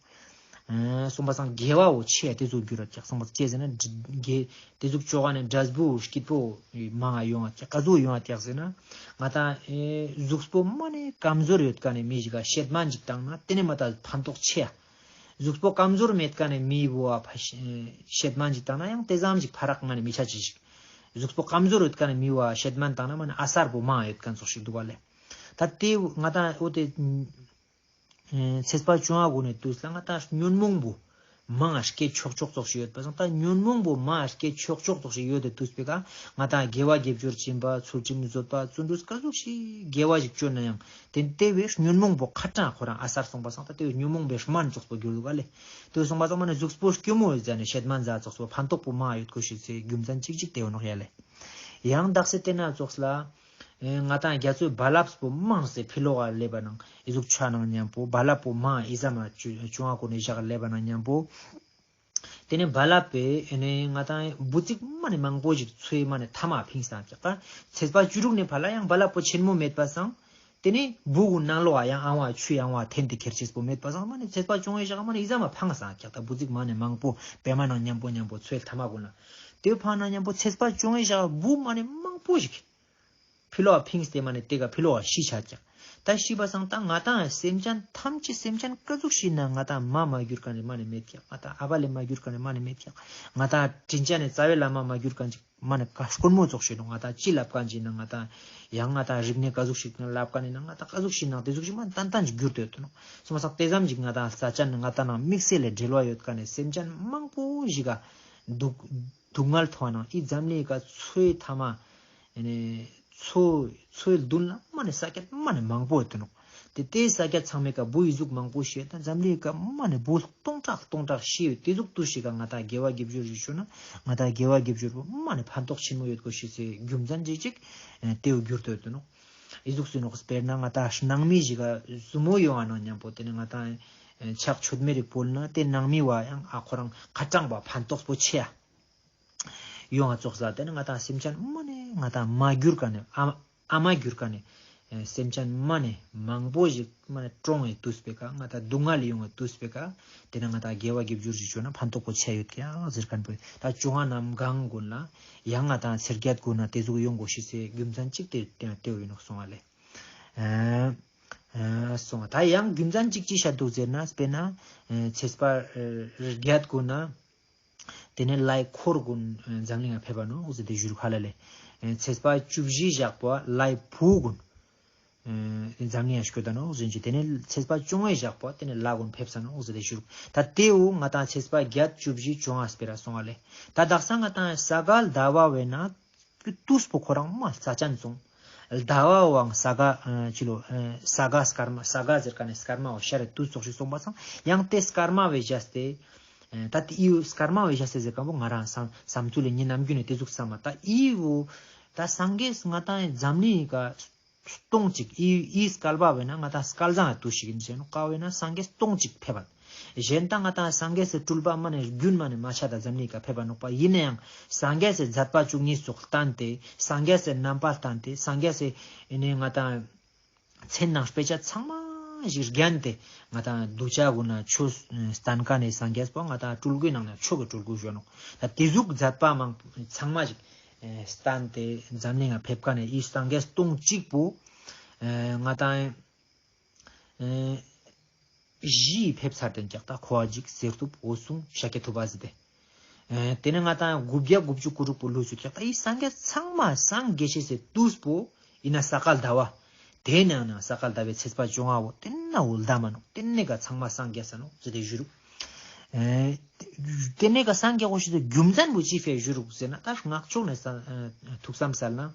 སོང་པ་སང་དགེ་བ་བོ་ཆེ་ཏེ་ཟུག་འགྱུར་ར་ཀྱག་སོང་པ་ཅི་ཟེར་ན་དགེ་ཏེ་ཟུག་ཅོ་ག་ནེ་འབྲས་བུ་སྐྱིད་པོ་མང་ང་ཡོང་ང་ཀྱག་ཀ་ཟུག་ཡོང་ང་ཀྱག་ཟེར་ན་ང་ཏང་ཨེ་གཟུགས་པོ་མ་ནེ་ཀམ་ཛོར་ཡོད་ཀ་ནེ་མི་ཞིག་ག་ཤེད་མན་ཅིག་བཏང་ན་ཏེ་ནེ་མ་ཏ་ཕན་ཐོགས་ཆེ་ཡ། གཟུགས་པོ་ཀམ་ཛོར་མེད་ཀ་ནེ་མི་བོ་བ་ཕ་ཤེད་མན་ཅིག་བཏང་ན་ཡང་ཏེ་ཙམ་ཅིག་ཕ་རག་མ་ནེ་མི་ཆ་ཅི་ཞིག་གཟུགས་པོ་ཀམ་ཛོར་ཡོད་ཀ་ནེ་མི་བོ་བ་ཤེད་མན་བཏང་ན་མ་ནེ་ཨ་སར་བོ་མང་ང་ཡོད་ཀ་ཙོགས་ཤིག་དུག་ག་ལེ། ད་ཏེ་ང་ཏང་འོ་ཏེ་ཚེས་པ་བཅོ་ལྔ་གུན་ནེ་ཏུས་ལ་ང་ཏང་ཉོན་མོངས་པོ་མང་ང་སྐྱེ་ཆོག་ཆོག་ཙོགས་ཤིག་ཡོད་པ་སང་ད་ཉོན་མོངས་པོ་མང་ང་སྐྱེ་ཆོག་ཆོག་ཙོགས་ཤིག་ཡོད་དེ་ཏུས་པེ་ཀ་ང་ཏང་དགེ་བ་དགེ་སྦྱོར་སྦྱིན་པ་ཚུལ་ཁྲིམས་བཟོད་པ་བརྩོན་འགྲུས་ཀ་ཟུག་ཤིག་དགེ་བ་ཞིག་ཅོ་ན་ཡང་ཏེ་ཏེ་བོའི་ཉོན་མོངས་པོ་ཁ་གྲངས་ཁོ་རང་ཨ་སར་སོང་པ་སང་ད་ཏེ་བོའི་ཉོན་མོངས་པའི་སྨན་ཙོགས་པོ་འགྱུར་དུག་ག་ལེ། ཏེ་སོང་པ་སང་མ་ནེ་གཟུགས་པོ་སྐྱོ་མོ་ཡོད་ཟ་ནེ་ཤེད་མན་ཟ་ཙོགས་པོ་ཕན་ཐོགས་པོ་མང་ང་ཡོད་ཁུ་ཤི་ཚེ་རྒྱུ་མཚན་ཅིག་ཅིག་ཏེ་བོ་ནོག་ཡ་ལེ། ཡང་དག་སེ་ཏེ་ན་ཙོགས་ལ། ཨེ་ང་ཏང་རྒྱ་མཚོའི་རྦ་རླབས་པོ་མང་སེ་ཕི་ལོག་ག་ལེབ་པ་ནང་ཨི་ཟུག་ཆ་ནང་ཉམ་པོ་རྦ་རླབས་པོ་མང་ཨི་ཟ་མ་བཅོ་ལྔ་གུན་ནེ་ཞག་ག་ལེབ་པ་ནང་ཉམ་པོ། ཏེ་ནེ་རྦ་རླབས་པེ་ཨེ་ནེ་ང་ཏང་འབུ་ཚིག་མ་ནེ་མང་པོ་ཞིག་མཚོའི་མ་ནེ་མཐའ་མ་ཕིངས་སང་ཀྱག་ད་ཚེས་པ་བཅུ་དྲུག་ནེ་ཕར་ལ་ཡང་རྦ་རླབས་པོ་ཆེན་མོ་མེད་པ་སང་། ཏེ་ནེ་འབུ་གུན་ནང་ལོགས་ཡང་ཨང་བ་ཆུའི་ཨང་བ་འཐེན་ཏེ་ཁྱེར་ཅེས་པོ་མེད་པ་སང་མ་ནེ་ཚེས་པ་བཅོ་ལྔའི་ཞག་མ་ནེ་ཨི་ཟ་མ་ཕང་སང་ཀྱག་ད་འབུ་ཚིག་མ་ནེ་མང་པོ་པད་མ་ནང་ཉམ་པོ་ཉམ་པོ་མཚོའི་མཐའ་མ་གུན་ལ། ཏེ་ཕང་ནང་ཉམ་པོ་ཚེས་པ་བཅོ་ལྔའི་ཞག་འབུ་མ་ནེ་མང་པོ་ཞིག་ཕི་ལོག་ཕིངས་ཏེ་མ་ནེ་ཏེ་ཀ་ཕི་ལོག་ཤི་ཆ་ཀྱག་ད་ཤི་པ་སང་ད་ང་ཏང་སེམས་ཅན་ཐམས་ཅད་སེམས་ཅན་ཀ་ཟུག་ཤི་ན་ང་ཏང་མ་མ་གྱུར་ཀ་ནེ་མ་ནེ་མེད་ཀྱག་ང་ཏང་ཨ་བ་ལེ་མ་གྱུར་ཀ་ནེ་མ་ནེ་མེད་ཀྱག་ང་ཏང་དྲིན་ཅན་ནི་རྩ་བའི་བླ་མ་མ་གྱུར་ཀ་ཅིག་མ་ནེ་ཀ་དཀོན་མོ་ཙོགས་ཤི་ནོག་ང་ཏང་ཅི་ལབ་ཀ་ཅིག་ན་ང་ཏང་ཡང་ང་ཏང་རིག་གནས་ཀ་ཟུག་ཤིག་ལབ་ཀ་ནེ་ན་ང་ཏང་ཀ་ཟུག་ཤི་ན་ཏེ་ཟུག་ཤིག་མ་ཏན་ཏན་ཅིག་གྱུར་ཏེ་ཡོད་དོ་ནོག་སོང་པ་སང་ཏེ་ཙམ་ཅིག་ང་ཏང་ས་ཆ་ནི་ང་ཏང་ནང་དམིགས་བསལ་ལེ་འབྲེལ་བ་ཡོད་ཀ་ནེ་སེམས་ཅན་མང་པོ་ཞིག་ག་སྡུག་སྡུག་བསྔལ་ཐོང་ནང་ཨི་འཛམ་གླིང་ཀ་མཚོའི་མཐའ་མ། ཨེ་ནེ་མཚོ་མཚོའི་མདུན་ལ་མ་ནེ་ས་ཀྱད་མ་ནེ་མང་པོ་ཡོད་དེ་ནོག་ཏེ་ཏེ་ས་ཀྱད་ཚང་མའི་ཀ་འབུ་ཨི་ཟུག་མང་པོ་ཤི་ད་འཛམ་གླིང་ཀ་མ་ནེ་འབུ་སྟོང་ཕྲག་སྟོང་ཕྲག་ཤི་ཡོད་ཏེ་ཟུག་ཏུས་ཤིག་ག་ང་ཏང་དགེ་བ་དགེ་སྦྱོར་ཞིག་ཅོ་ན་ང་ཏང་དགེ་བ་དགེ་སྦྱོར་པོ་མ་ནེ་ཕན་ཐོགས་ཆེན་མོ་ཡོད་ཁུ་ཤི་ཚེ་རྒྱུ་མཚན་ཅིག་ཅིག་ཨེ་ཏེ་བོ་གྱུར་ཏེ་ཡོད་དེ་ནོག་ཨི་ཟུག་སུ་ནོག་དཔེར་ན་ང་ཏང་ནང་མི་ཞིག་ག་ཟུར་མོ་ཡོང་ང་ནང་ཉམ་པོ་ཏེ་ནེ་ང་ཏང་ཨེ་ཕྱག་མཆོད་མེ་རིག་ཕུལ་ན་ཏེ་ནང་མི་བ་ཡང་ཨ་ཁོ་རང་ཁ་གྲངས་པ་ཕན་ཐོགས་པོ་ཆེ་ཡ། ཡོང་ང་ཙོགས་ལ་ཏེ་ནེ་ང་ཏང་སེམས་ཅན་མ་ནེ་ང་ཏང་མ་གྱུར་ཀ་ནེ་ཨ་ཨ་མ་གྱུར་ཀ་ནེ་ཨེ་སེམས་ཅན་མ་ནེ་མང་པོ་ཞིག་མ་ནེ་གྲོངས་ཡོད་ཏུས་པེ་ཀ་ང་ཏང་སྡུག་བསྔལ་ཡོང་ཡོད་ཏུས་པེ་ཀ་ཏེ་ནེ་ང་ཏང་དགེ་བ་དགེ་སྦྱོར་ཞིག་ཅོ་ན་ཕན་ཐོགས་པོ་ཆེ་ཡོད་ཀྱག་ཟེར་ཁན་པོ་ད་བཅོ་ལྔ་གནམ་གང་གུན་ལ་ཡང་ང་ཏང་ཚེས་བརྒྱད་གུན་ན་ཏེ་ཟུག་ཡོང་གོ་ཤི་ཚེ་རྒྱུ་མཚན་ཅིག་ཏེ་ཏེ་ཏེ་ཡོད་ནོག་སོང་བ་ལེ། ཨ་ཨ་སོང་བ་ད་ཡང་རྒྱུ་མཚན་ཅིག་ཅི་ཤད་དུག་ཟེར་ན་དཔེར་ན་ཨེ་ཚེས་པ་ཨེ་བརྒྱད་གུན་ན། ཏེ་ནེ་ལྷའི་འཁོར་གུན་འཛམ་གླིང་ང་ཕེབས་པ་ནོག་ཟེར་ཏེ་ཞུ་རུག་ཧ་ལ་ལེ། ཚེས་པ་བཅུ་བཞི་ཞག་པོ་ལྷའི་བུ་གུན་ འཛམ་གླིང་ཡང་སྐྱོད་ད་ནོག་ཟེར་གྱི། དེ་ནས་ཚེས་པ་བཅོ་ལྔའི་ཞག་པོ་དེ་ནས་ལ་གུན་ཕེབས་ས་ནོག་ཟེར་ཏེ་ཞུ་རུག། ད་དེ་བོ་ང་ཏང་ཚེས་པ་བརྒྱད་བཅུ་བཞི་བཅོ་ལྔ་སྤེ་ར་སོང་བ་ལེ། ད་དག་ས་ང་ཏང་ས་ག་ཟླ་བ་བས་ན་དུས་པོ་ཁོ་རང་མ་རྩ་ཅན་སོང་། ཟླ་བ་བའང་ས་ག་ཨ་ཅི་ལོ་ཨ་ས་ག་སྐར་མ་ས་ག་ཟེར་ཁན་ནི་སྐར་མ་བོ་ཤར་རེ་དུས་ཙོགས་ཤིག་སོང་པ་སང་ཡང་དེ་སྐར་མ་བས་བཞག་སྟེ། ཨ་ད་དེ་ཨི་བོ་སྐར་མ་བས་བཞག་སྟེ་ཟེར་ཁན་བོ་ང་རང་བསམ་བསམ་ཚུལ་ལ་ཉིན་ནམ་རྒྱུན་ནས་དེ་ཟུག་བསམ་མ། ད་ཨི་བོ་ད་སངས་རྒྱས་ང་ཏང་འཛམ་གླིང་ག་སྟོང་གཅིག་ཨི་ཨི་སྐལ་པ་བས་ན་ང་ཏང་སྐལ་བཟང་ཡ་དུས་ཤིག་ཡིན་ཟེར་ནོག། ཀ་བས་ན་སངས་རྒྱས་སྟོང་གཅིག་ཕེབས་པ། གཞན་ད་ང་ཏང་སངས་རྒྱས་སི་སྤྲུལ་པ་མ་ནེ་རྒྱུན་མ་ནེ་མ་ཆ་ད་འཛམ་གླིང་ག་ཕེབས་པ་ནོག་པ། ཡིན་ན་ཡང་སངས་རྒྱས་སི་མཛད་པ་བཅུ་གཉིས་སོགས་བསྟན་ཏེ་སངས་རྒྱས་སི་རྣམ་པ་བསྟན་ཏེ་སངས་རྒྱས་སི་ཨེ་ནེ་ང་ཏང་མཚན་ནང་དཔེ་ཆ་ཚང་མ་ཞིག་བརྒྱན་ཏེ་ང་ཏང་གདུལ་བྱ་གུན་ན་ཆོས་བསྟན་ཁན་ནི་སངས་རྒྱས་པོ་ང་ཏང་སྤྲུལ་སྐུའི་ནང་ན་མཆོག་གི་སྤྲུལ་སྐུ་ཞུ་ནོག། ད་དེ་ཟུག་མཛད་པ་མང་ཚང་མ་ཞིག་ཨེ་བསྟན་ཏེ་འཛམ་གླིང་ང་ཕེབས་ཁན་ནི་ཨི་སངས་རྒྱས་སྟོང་གཅིག་པོ་ཨེ་ང་ཏང་ཨེ་བཞི་ཕེབས་ཚར་ཏེ་ཀྱག། ད་ཁོ་བ་འཇིགས་གསེར་ཐུབ་འོད་སྲུང་ཤཱཀྱ་ཐུབ་པ་ཟེར་ཏེ། ཨེ་དེ་ནས་ང་ཏང་དགུ་བརྒྱ་དགུ་བཅུ་གོ་དྲུག་པོ་ལུས་སུ་ཀྱག། ད་ཨི་སངས་རྒྱས་ཚང་མ་སངས་རྒྱས་ཤེས་སི་དུས་པོ་ཡིན་ན་ས་ག་ཟླ་བ། དེ་ནང་ན་ས་ག་ཟླ་བའི་ཚེས་པ་བཅོ་ལྔ་བོ་དེ་ན་འོ་ལྡ་མ་ནོག། དེ་ནས་ག་ཚང་མ་སངས་རྒྱས་ས་ནོག་ཟེར་ཏེ་ཞུ་རུག། ཨེ་དེ་ནས་ག་སངས་རྒྱས་གོ་ཤེས་སི་རྒྱུ་མཚན་བོ་ཅི་ཕིའ་ཞུ་རུག་ཟེར་ན་ད་སྔགས་ཕྱོགས་ནས་ས་ཨེ་ཐུགས་བསམ་སལ་ན།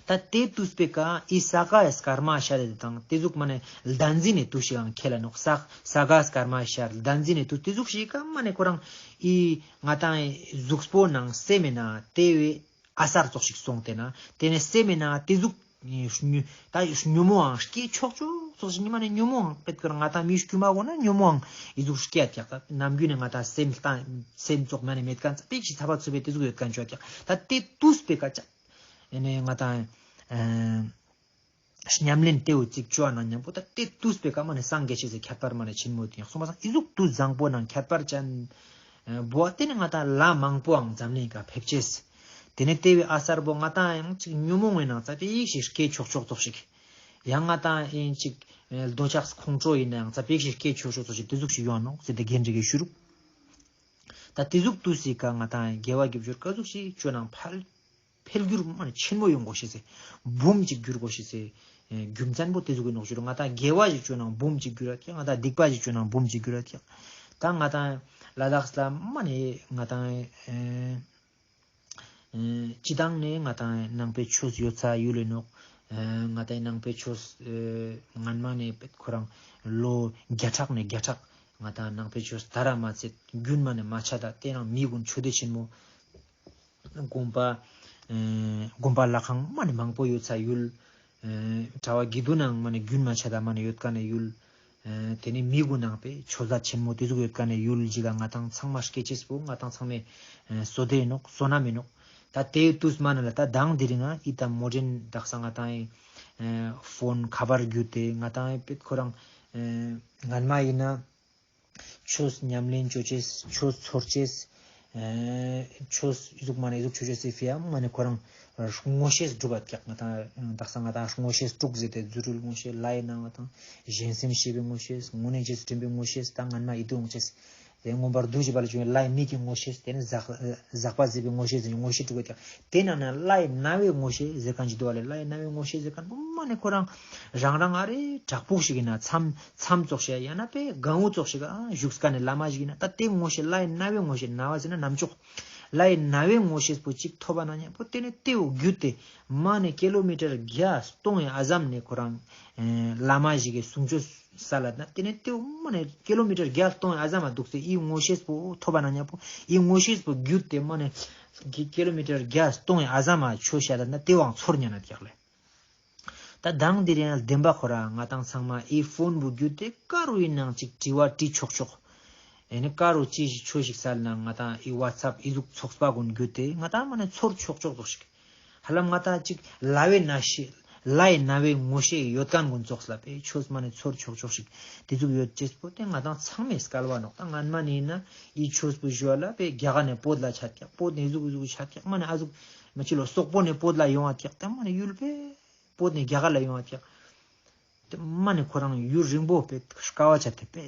ད་དེ་དུས་པེ་ཀ་ཨི་ས་ག་ཡི་སྐར་མ་ཤར་རེ་དང་དེ་ཟུག་མ་ནེ་ལྡན་འཛིན་ནི་དུས་ཤིག་ཡང་ཁེལ་ལ་ནོག། ས་ས་ག་སྐར་མ་ཤར་ལྡན་འཛིན་ནི་དུས་དེ་ཟུག་ཤིག་ཀ་མ་ནེ་ཁོ་རང་ཨི་ང་ཏང་གཟུགས་པོ་ནང་སེམས་མེད་ན་དེ་བས་ཨ་སར་ཙོགས་ཤིག་སོང་སྟེ་ན་དེ་ནས་སེམས་མེད་ན་དེ་ཟུག་ཉུ་ད་ཉུ་མོའང་སྐྱེ་ཆོག་ཆོག་ཙོགས་ཤིག་ཉི་མ་ནེ་ཉུ་མོའང་པེད་ཁོ་རང་ང་ཏང་མི་དཀྱུས་མ་གོ་ན་ཉུ་མོའང་ཨི་ཟུག་སྐྱེ་ཡ་ཀྱག། ད་ནམ་རྒྱུན་ནས་ང་ཏང་སེམས་ལྟ་སེམས་ཙོགས་མ་ནེ་མེད་ཁན་ཙ་པིག་ཞིག་ཚ་བ་ཚུད་པའི་དེ་ཟུག་ཡོད་ཁན་ཆོག་ཀྱག། ད་དེ་དུས་པེ་ཀ་ཅག། ཨེ་ནེ་ང་ཏང་ཨེ་ཉམས་ལེན་ཏེའུ་ཅིག་ཅོ་ན་མཉམ་པོ་ད་དེ་དུས་པེ་ཀ་མ་ནེ་སངས་རྒྱས་ཤེས་སི་ཁྱད་པར་མ་ནེ་ཆེན་མོ་དེ་ཡང་སོང་པ་སང་ཨི་ཟུག་དུས་བཟང་པོ་ནང་ཁྱད་པར་ཅན་བོ་དེ་ནི་ང་ཏང་ལ་མང་པོའང་འཛམ་གླིང་ཀ་ཕེབས་ཅེས། དེ་ནི་དེ་བའི་ཨ་སར་བོ་ང་ཏང་ཡང་ཅིག་ཉུ་མོ་ངོས་ནང་ཙ་པིག་ཞིག་སྐྱེ་ཆོག་ཆོག་ཙོགས་ཤིག། ཡང་ང་ཏང་ཡིན་ཅིག་འདོད་ཆགས་ཁོང་ཁྲོ་ཡིན་ན་ཡང་ཙ་པིག་ཞིག་སྐྱེ་ཆོག་ཆོག་ཙོགས་ཤིག་དེ་ཟུག་ཞིག་ཡོང་ནོག་ཟེར་ཏེ་རྒན་འདྲི་གི་ཞུ་རུག། ད་དེ་ཟུག་དུས་སི་ཀ་ང་ཏང་དགེ་བ་དགེ་སྦྱོར་ཀ་ཟུག་ཞིག་ཅོ་ནང་ཕལ་འཕེལ་འགྱུར་མ་ནེ་ཆེན་མོ་ཡོང་གོ་ཤེས་སི་འབུམ་གཅིག་འགྱུར་གོ་ཤེས་སི་རྒྱུ་མཚན་པོ་དེ་ཟུག་གི་ནོག་ཞུ་རུག། ང་ཏང་དགེ་བ་ཞིག་ཅོ་ནང་འབུམ་གཅིག་འགྱུར་ར་ཀྱག། ང་ཏང་སྡིག་པ་ཞིག་ཅོ་ནང་འབུམ་གཅིག་འགྱུར་ར་ཀྱག། ད་ང་ཏང་ལ་དྭགས་ལ་མ་ནེ་ང་ཏང་ཨེ་ཨེ་སྤྱི་བཏང་ནས་ང་ཏང་ནང་པའི་ཆོས་ཡོད་ས་ཡུལ་ལས་ནོག། ཨེ་ང་ཏང་ནང་པའི་ཆོས་ཨེ་སྔན་མ་ནས་ཁོ་རང་ལོ་བརྒྱ་ཕྲག་ནས་བརྒྱ་ཕྲག་ང་ཏང་ནང་པའི་ཆོས་དར་ར་མ་ཚད་རྒྱུན་མ་ནེ་མ་ཆད་ད་དེ་རང་མི་གུན་ཆོས་སྡེ་ཆེན་མོ་དགོན་པ་ཨེ་དགོན་པ་ལྷ་ཁང་མ་ནེ་མང་པོ་ཡོད་ས་ཡུལ། ཨེ་གྲྭ་བ་དགེ་འདུན་ནང་མ་ནེ་རྒྱུན་མ་ཆད་ད་མ་ནེ་ཡོད་ཁན་ནི་ཡུལ། ཨེ་དེ་ནི་མི་གུན་ནང་པའི་ཆོས་ས་ཆེན་མོ་དེ་ཟུག་ཡོད་ཁན་ནི་ཡུལ་ཞིག་ག་ང་ཏང་ཚང་མ་སྐྱེ་ཅེས་པོ་ང་ཏང་ཚང་མའི་ཨེ་བསོད་བདེ་ཡིན་ནོག། བསོད་ནམས་ཡིན་ནོག། ད་དེའི་དུས་མ་ནེ་ལ་ད་དང་དེ་རིང་ང་ཨི་ད་མོ་ཌན་དག་ས་ང་ཏང་ཨེ་ཕོན་ཁ་པར་བརྒྱུད་དེ་ང་ཏང་ཨེ་པེད་ཁོ་རང་ཨེ་སྔན་མ་ཡིན་ན་ཆོས་ཉམས་ལེན་ཅོ་ཅེས་ཆོས་ཚོར་ཅེས་ཨེ་ཆོས་ཨི་ཟུག་མ་ནེ་ཨི་ཟུག་ཆོས་ཅོ་ཅེས་སི་ཕིའ་མ་ནེ་ཁོ་རང་ངོ་ཤེས་སྒྲུབ་པ་ཀྱག། ང་ཏང་དག་ས་ང་ཏང་ངོ་ཤེས་དྲུག་ཟེར་ཏེ་རྫུ་འཕྲུལ་ངོ་ཤེས་ལྷའི་སྣང་བ་དང་གཞན་སེམས་ཤེས་པའི་ངོ་ཤེས་དངོས་གནས་རྗེས་སུ་དྲན་པའི་ངོ་ཤེས་ད་སྔན་མ་ཡིད་དུ་འོང་ཅེས། དེ་མངོན་པར་འདུ་བྱེད་པ་ལ་བྱུང་བའི་ལྷའི་མིག་གི་ངོ་ཤེས། དེ་ནི་ཟག་ཟག་པ་ཟད་པའི་ངོ་ཤེས་ཟེར་ནས་ངོ་ཤེས་དྲུག་པོ་ཀྱང་། དེ་ནང་ན་ལྷའི་རྣ་བའི་ངོ་ཤེས་ཟེར་མཁན་ཅིག་འདུག་པ་ལས། ལྷའི་རྣ་བའི་ངོ་ཤེས་ཟེར་མཁན་པོ་མ་ནི་ཁོ་རང་རང་རང་ཨ་རེ་བྲག་ཕུག་ཞིག་ཡིན་ན་མཚམས་མཚམས་ཙོགས་ཤིག་ཡང་ན་པའི་གང་བོ་ཙོགས་ཤིག་ཨ་བཞུགས་མཁན་ནི་བླ་མ་ཞིག་ཡིན་ན། ད་དེ་ངོ་ཤེས་ལྷའི་རྣ་བའི་ངོ་ཤེས། རྣ་བ་ཟེར་ན་རྣམ་ཅོག་ལྷའི་རྣ་བའི་ངོ་ཤེས་པོ་ཅིག་ཐོབ་པ་ན་མཉམ་པོ་དེ་ནི་དེའོ་བརྒྱུད་དེ་མ་ནི་ཀི་ལོ་མི་ཊར་བརྒྱ་སྟོང་ཡི་ཨ་ཟམ་ནས་ཁོ་རང་ཨེ་བླ་མ་ཞིག་གི་གསུང་ཆོས་ས་ལ་ན་དེ་ནས་དེ་མ་ནས་ཀི་ལོ་མི་ཊར་བརྒྱ་སྟོང་ཨ་ཟ་མ་འདུག་སྟེ་ཨི་ངོ་ཤེས་པོ་ཐོབ་པ་ན་མཉམ་པོ་ཨི་ངོ་ཤེས་པོ་བརྒྱུད་དེ་མ་ནས་ཀི་ཀི་ལོ་མི་ཊར་བརྒྱ་སྟོང་ཨ་ཟ་མ་ཆོས་བཤད་ན་དེ་བའང་ཚོར་ཉན་ན་ཀྱག་ལེ། ད་དང་དེ་རིང་བདེན་པ་ཁོ་ར་ང་ཏང་ཚང་མ་ཨི་ཕོན་པོ་བརྒྱུད་དེ་ཀ་རུ་ཡིན་ནང་ཅིག་དྲི་བ་དྲི་ཆོག་ཆོག། ཨེ་ནི་ཀ་རུ་ཅི་ཞིག་ཆོས་ཞིག་སལ་ན་ང་ཏང་ཨི་ཝ་ཊི་སེབ་ཨི་ཟུག་ཚོགས་པ་ཀུན་བརྒྱུད་དེ་ང་ཏང་མ་ནས་ཚོར་ཆོག་ཆོག་ཙོགས་ཤིག། ཧ་ལམ་ང་ཏང་ཅིག་ལྷའི་རྣ་ཤེས་ལྷའི་རྣ་བའི་ངོ་ཤེས་ཡོད་མཁན་ཀུན་ཙོགས་ལ་པའི་ཆོས་མ་ནས་ཚོར་ཆོག་ཆོག་ཤིག། དེ་ཟུག་ཡོད་ཅེས་པོ་དེ་ང་ཏང་ཚང་མས་སྐལ་བ་ནོག། ད་སྔན་མ་ནས་ཡིན་ན་ཨི་ཆོས་པོ་ཞུ་བ་ལ་པའི་རྒྱ་གར་ནས་བོད་ལ་ཆ་ཀྱག། བོད་ནས་ཟུག་ཟུག་ཆ་ཀྱག། མ་ནས་ཨ་ཟུག་མ་ཅི་ལོ་སོག་པོ་ནས་བོད་ལ་ཡོང་བ་ཀྱག། དེ་མ་ནས་ཡུལ་པའི་བོད་ནས་རྒྱ་གར་ལ་ཡོང་བ་ཀྱག། དེ་མ་ནས་ཁོ་རང་ཡུལ་རིང་པོ་པའི་དཀའ་བ་ཆ་དེ་པའི་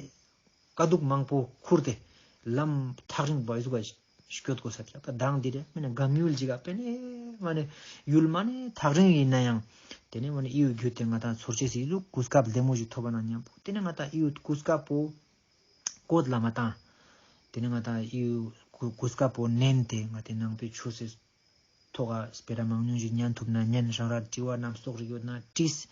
དཀའ་སྡུག་མང་པོ་ཁུར་ཏེ་ལམ་ཐག་རིང་པོ་ཨི་ཟུག་ག་སྐྱོད་དགོས་ས་ཀྱག། ད་དང་དེ་རེད། མིན་ན་གང་ཡུལ་ཅིག་ག་པེ་ནེ་མ་ནེ་ཡུལ་མ་ནེ་ཐག་རིང་ཡིན་ན་ཡང་ ཏེ་ནེ་མ་ནེ་འི་བོ་གྱུད་ཏེ་ང་ཏང་ཚོར་ཅེས་སི་འི་ཟུག་གོ་སྐབས་ལྡེ་མོ་ཞིག་ཐོབ་པ་ན་ཉམ་པོ་ཏེ་ནེ་ང་ཏང་འི་བོ་གོ་སྐབས་པོ་བཀོད་ལ་མ་བཏང་། ཏེ་ནེ་ང་ཏང་འི་བོ་གོ་སྐབས་པོ་ནན་ཏེ་ང་ཏེ་ནང་པའི་ཆོས་སི་ཐོག་ག་སྤེ་ར་མང་ཉུང་ཞིག་ཉན་ཐུབ་ན་ཉན། རང་ར་དྲི་བ་རྣམ་རྟོག་རིག་ཡོད་ན་དྲིས།